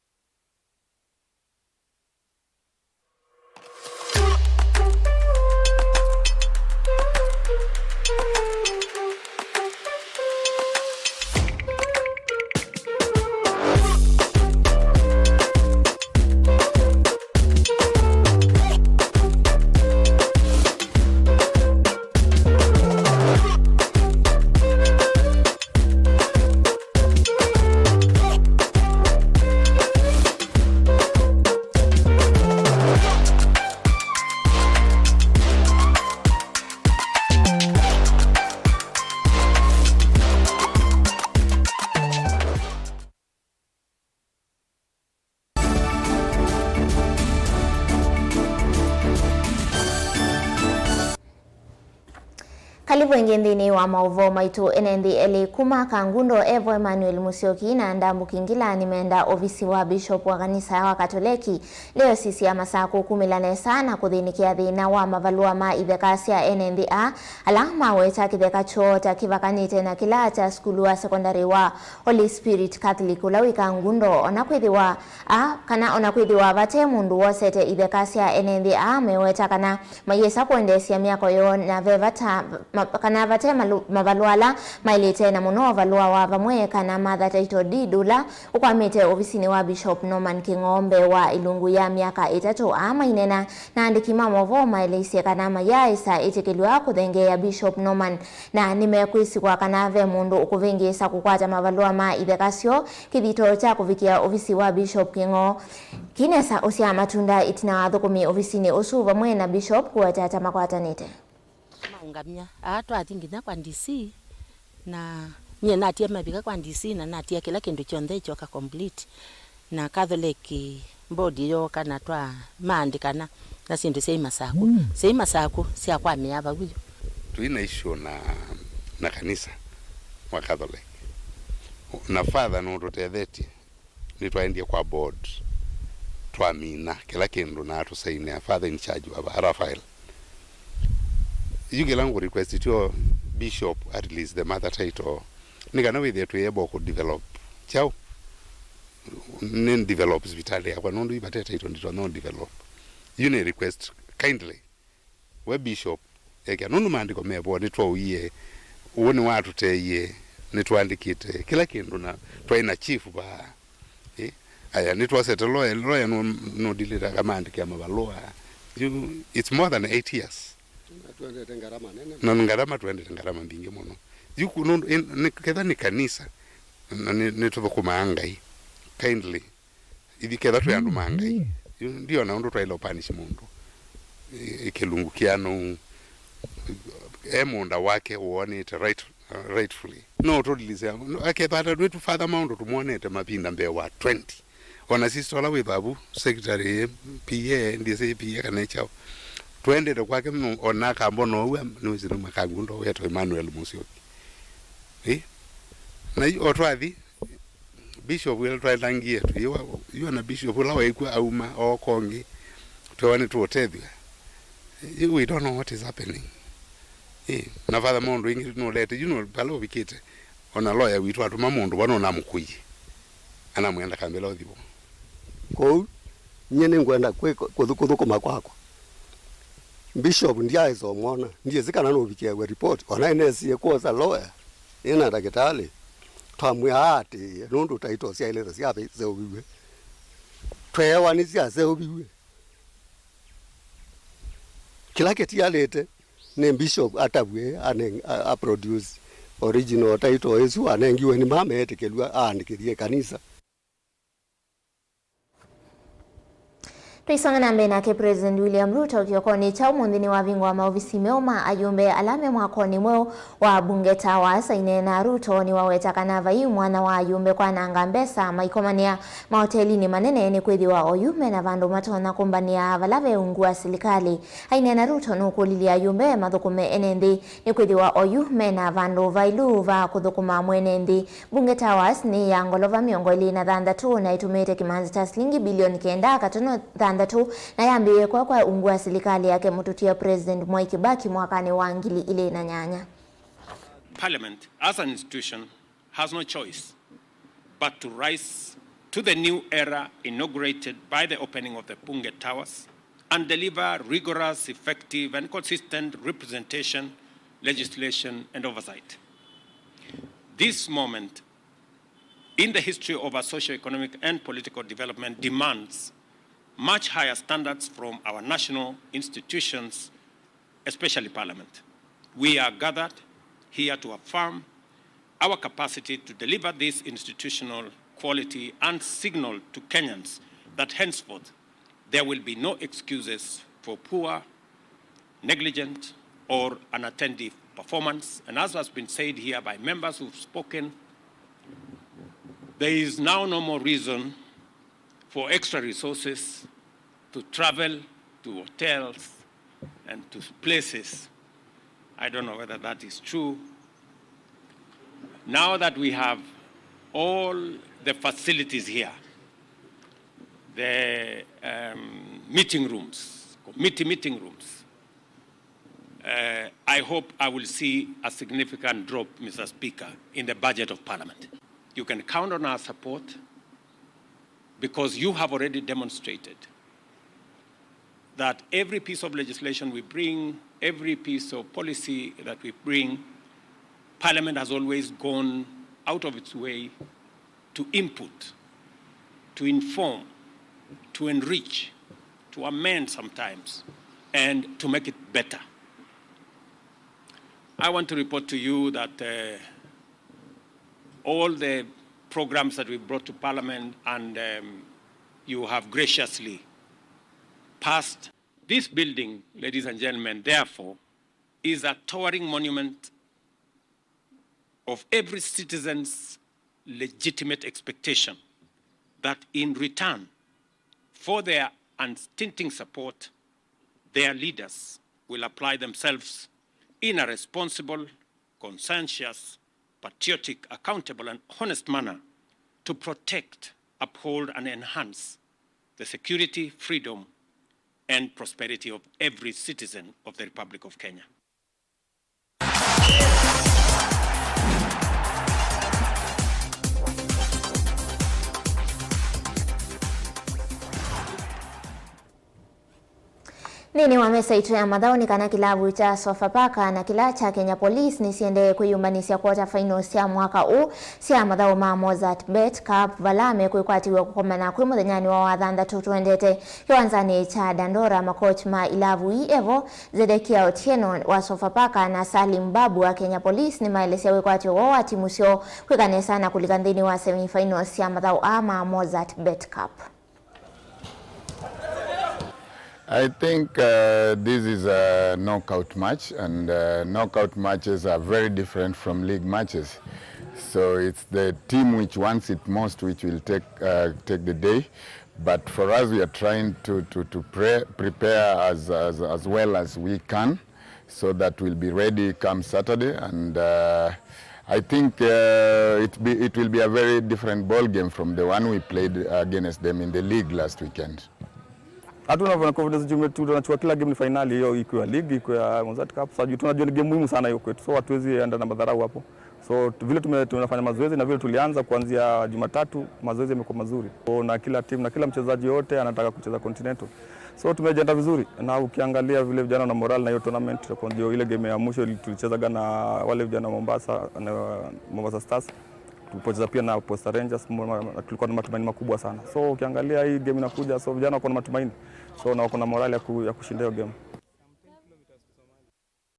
Kalivu ĩngĩ nthĩnĩ wa maũvoo maitũ. Ene nthĩ elĩ kuma Kangundo Evo Emmanuel Musyoki na Ndambuki Ngila nĩmenda ovisi wa Bishop wa kanisa wa Katoleki Leosisi ya Masakũ kumĩla nesa na kũthĩnĩkĩa thĩna wa mavalũa ma itheka sya ene nthĩ aa, ala maweta kĩtheka kyoo ta kĩvakanĩte na kĩla kya sukulu wa sekondalĩ wa Holy Spirit Catholic ũla wĩ Kangundo, ona kwĩthĩwa a, kana ona kwĩthĩwa vate mũndũ wosete itheka sya ene nthĩ aa, meweta kana mayĩsa kũendeesya myako yoo na ve vata ma-, kana vate malu-, mavalũa ala maĩlĩte, na mũno valũa wa vamwe kana mother title deed ũla ũkwamĩte ovisinĩ wa Bishop Norman Kĩng'oo mbee wa ĩlungu ya myaka ĩtatũ. Aa maineena na andĩki ma maũvoo maeleisye kana mayaaĩsa ĩtĩkĩlw'a kũthengeea Bishop Norman, na nĩmekwĩsĩwa kana ve mũndũ ũkũvĩngĩĩsa kũkwata mavalũa ma itheka syoo kĩthito kya kũvikĩa ovisi wa Bishop Kĩng'oo. Kĩnesa ũsyaa matunda ĩtina wa athũkũmi ovisinĩ ũsu vamwe na Bishop kũweta ta makwatanĩte. Maũngamya aa twathi nginya kwa D C, na nyie natie mavika kwa D C na natia kĩla kĩndũ kyonthe kyoka complete, na Catholic board yooka na twa maandĩkana na syĩndũ syai Masakũ, syai Masakũ sya kwamĩa vau yu. Tũi na issue na, na kanisa wa Catholic na father nũtũtethetye. Nĩtwaendie kwa board, twamina kĩla kĩndũ na atũsainĩa father in charge wa Raphael. Yu kĩla ngũ request tyo bishop at least the mother title, nĩ kana wĩthĩe twĩ able kũ develop kyaũ, nĩ develop sivitalĩ yakwa, nũndũ yu vate title nditonya ũ develop. Yu nĩ request kindly. We Bishop, ekea, nũndũ maandĩko me vo, nĩtwaũie, ũũ nĩwatũteie, nĩtũandĩkĩte kĩla kĩndũ, na twaĩ na chief vaa. Ĩ? Aya, nĩtwosete lawyer, lawyer nũ-, nũdilĩtaga maandĩkĩa mavalũa. You, it's more than eight years. Na twendete ngarama nene. Na ngarama, twendete ngarama mbingĩ mũno. Yu ku-, nũndũ, ĩ, nĩ, ketha nĩ kanisa, na nĩ, nĩtũthũkũmaa Ngai. Kindly. Ithyĩ ketha twĩ andũ ma Ngai, yu ndiona ũndũ twaĩle ũpanish mũndũ. Ĩ, ĩ kĩlungu kĩanu, e mũũnda wake ũwonete right, rightfully. No ũtũlilise, akethwa ata twĩtu father maũndũ tũmwonete mavinda mbee wa twenty. Ona sister ũla wĩ vavu, secretary, P A, ndiĩsĩ P A kana ĩ kyaũ. Tũendete kwake mũno, ona akambona ũu, nĩwĩsĩ nĩ makangu ndo wetwa Emmanuel Musyoki. Ĩ? Na yu, o twathi, Bishop ĩla twaĩlangie, tũyĩwa, yu ona bishop ũla waĩkw'a auma, ooka ũngĩ, twewa nĩtũũtethw'a. Ĩ, we don't know what is happening. Ĩ, na father maũndũ ĩngĩ nũlete, yu nũ-, vala ũvikĩte, ona lawyer witũ atũma mũndũ vano namũkũie, anamwenda kambĩla ũthivũ. Kwoou, nyie nĩngwenda kwĩka, kũthũ-, kũthũkũma kwakwa. Bishop ndiaĩsa ũmwona, ndiĩsĩ kana nũvikĩaw'a ripoti, ona ĩnesie kwosa lawyer. Ĩna ndakĩtalĩ, twamwĩa aatĩĩe, nũndũ taito syaĩle ta syaseũviw'e. Tweewa nĩsyaseũviw'e. Kĩla kĩtialĩte nĩ bishop atavw'e, aneng-, a, a produce original title ĩsu anengiwe nĩ mama etĩkĩlw'a aandĩkĩthye ĩkanisa. Tũisonga na mbee nake, President William Ruto kĩokonĩ kya ũmũnthĩ nĩwavingũa maovisi meũ ma ayumbe ala me mwakonĩ mweũ wa Bunge Towers. Aineena, Ruto nĩwaweta kana vai mwanya wa ayumbe kwananga mbesa maikomanĩa maotelinĩ manene, nĩkwĩthĩwa oyu mena vandũ matonya kũmbanĩa vala ve ungu wa silikalĩ. Aineena, Ruto nũkũlilye ayumbe mathũkũme ene nthĩ, nĩkwĩthĩwa oyu mena vandũ vailu va kũthũkũma mwene nthĩ. Bunge Towers nĩ ya ngolova mĩongo ĩlĩ na thanthatũ na ĩtũmĩĩte kĩmanzi kya silingi bilioni kenda katono thanthatũ, na yambĩĩe kwa kwa ungu wa silikalĩ yake mũtũtia President Mwai Kibaki mwakanĩ wa ngili ilĩ na nyanya. Parliament, as an institution, has no choice but to rise to the new era inaugurated by the opening of the Bunge Towers and deliver rigorous, effective, and consistent representation, legislation, and oversight. This moment in the history of our socio-economic and political development demands much higher standards from our national institutions, especially Parliament. We are gathered here to affirm our capacity to deliver this institutional quality and signal to Kenyans that henceforth there will be no excuses for poor, negligent, or unattentive performance. And as has been said here by members who've spoken, there is now no more reason for extra resources to travel to hotels and to places I don't know whether that is true. Now that we have all the facilities here, the um, meeting rooms, committee meeting rooms, uh, I hope I will see a significant drop, Mister Speaker, in the budget of Parliament. You can count on our support because you have already demonstrated that every piece of legislation we bring, every piece of policy that we bring, Parliament has always gone out of its way to input, to inform, to enrich, to amend sometimes, and to make it better. I want to report to you that uh, all the programs that we brought to Parliament and um, you have graciously passed. This building, ladies and gentlemen, therefore, is a towering monument of every citizen's legitimate expectation that in return for their unstinting support, their leaders will apply themselves in a responsible, conscientious, patriotic, accountable, and honest manner to protect, uphold, and enhance the security, freedom, and prosperity of every citizen of the Republic of Kenya. Nthĩnĩ wa mesa itũ ya mathaũ nĩ kana kĩlavu kya Sofapaka na kĩla kya Kenya Police nĩsiendee kwĩyũmbanĩsya quarter finals sya mwaka ũũ sya mathaũ ma Mozart Bet Cup, vala mekwĩkwatĩw'a kũkomana kwĩ mũthenyanĩ wa wathanthatũ tũendete kĩwanzanĩ kya Dandora. Makochi ma ilavu ii evo Zedekia Otieno wa Sofapaka na Salim Babu wa Kenya Police nĩmaelesya wĩkwatyo woo wa timu syoo kwĩka nesa na kũlika nthĩnĩ wa semi finals sya mathaũ aa ma Mozart Bet Cup. I think uh, this is a knockout match, and uh, knockout matches are very different from league matches. So it's the team which wants it most which will take uh, take the day. But for us, we are trying to to to pre- prepare as, as as well as we can, so that we'll be ready come Saturday. And uh, I think uh, it, be, it will be a very different ball game from the one we played against them in the league last weekend. Hatuna confidence juu tu tunachukua kila game ni finali, hiyo iko ya league, iko ya Mozart Cup. Sasa juu tunajua ni game muhimu sana hiyo kwetu, so hatuwezi enda na madharau hapo. So vile tume, tunafanya mazoezi na vile tulianza kuanzia Jumatatu, mazoezi yamekuwa mazuri. So, na kila timu na kila mchezaji yote anataka kucheza Continental. So tumejiandaa vizuri, na ukiangalia vile vijana wana morale na hiyo tournament, ndio ile game ya mwisho ili- tulichezaga na wale vijana wa Mombasa, na Mombasa Stars, tulipocheza pia na Posta Rangers, mo- ma- tulikuwa na matumaini makubwa sana. So ukiangalia hii game inakuja, so vijana wako na matumaini, so na wako na morale ya, ku, ya kushinda hiyo game.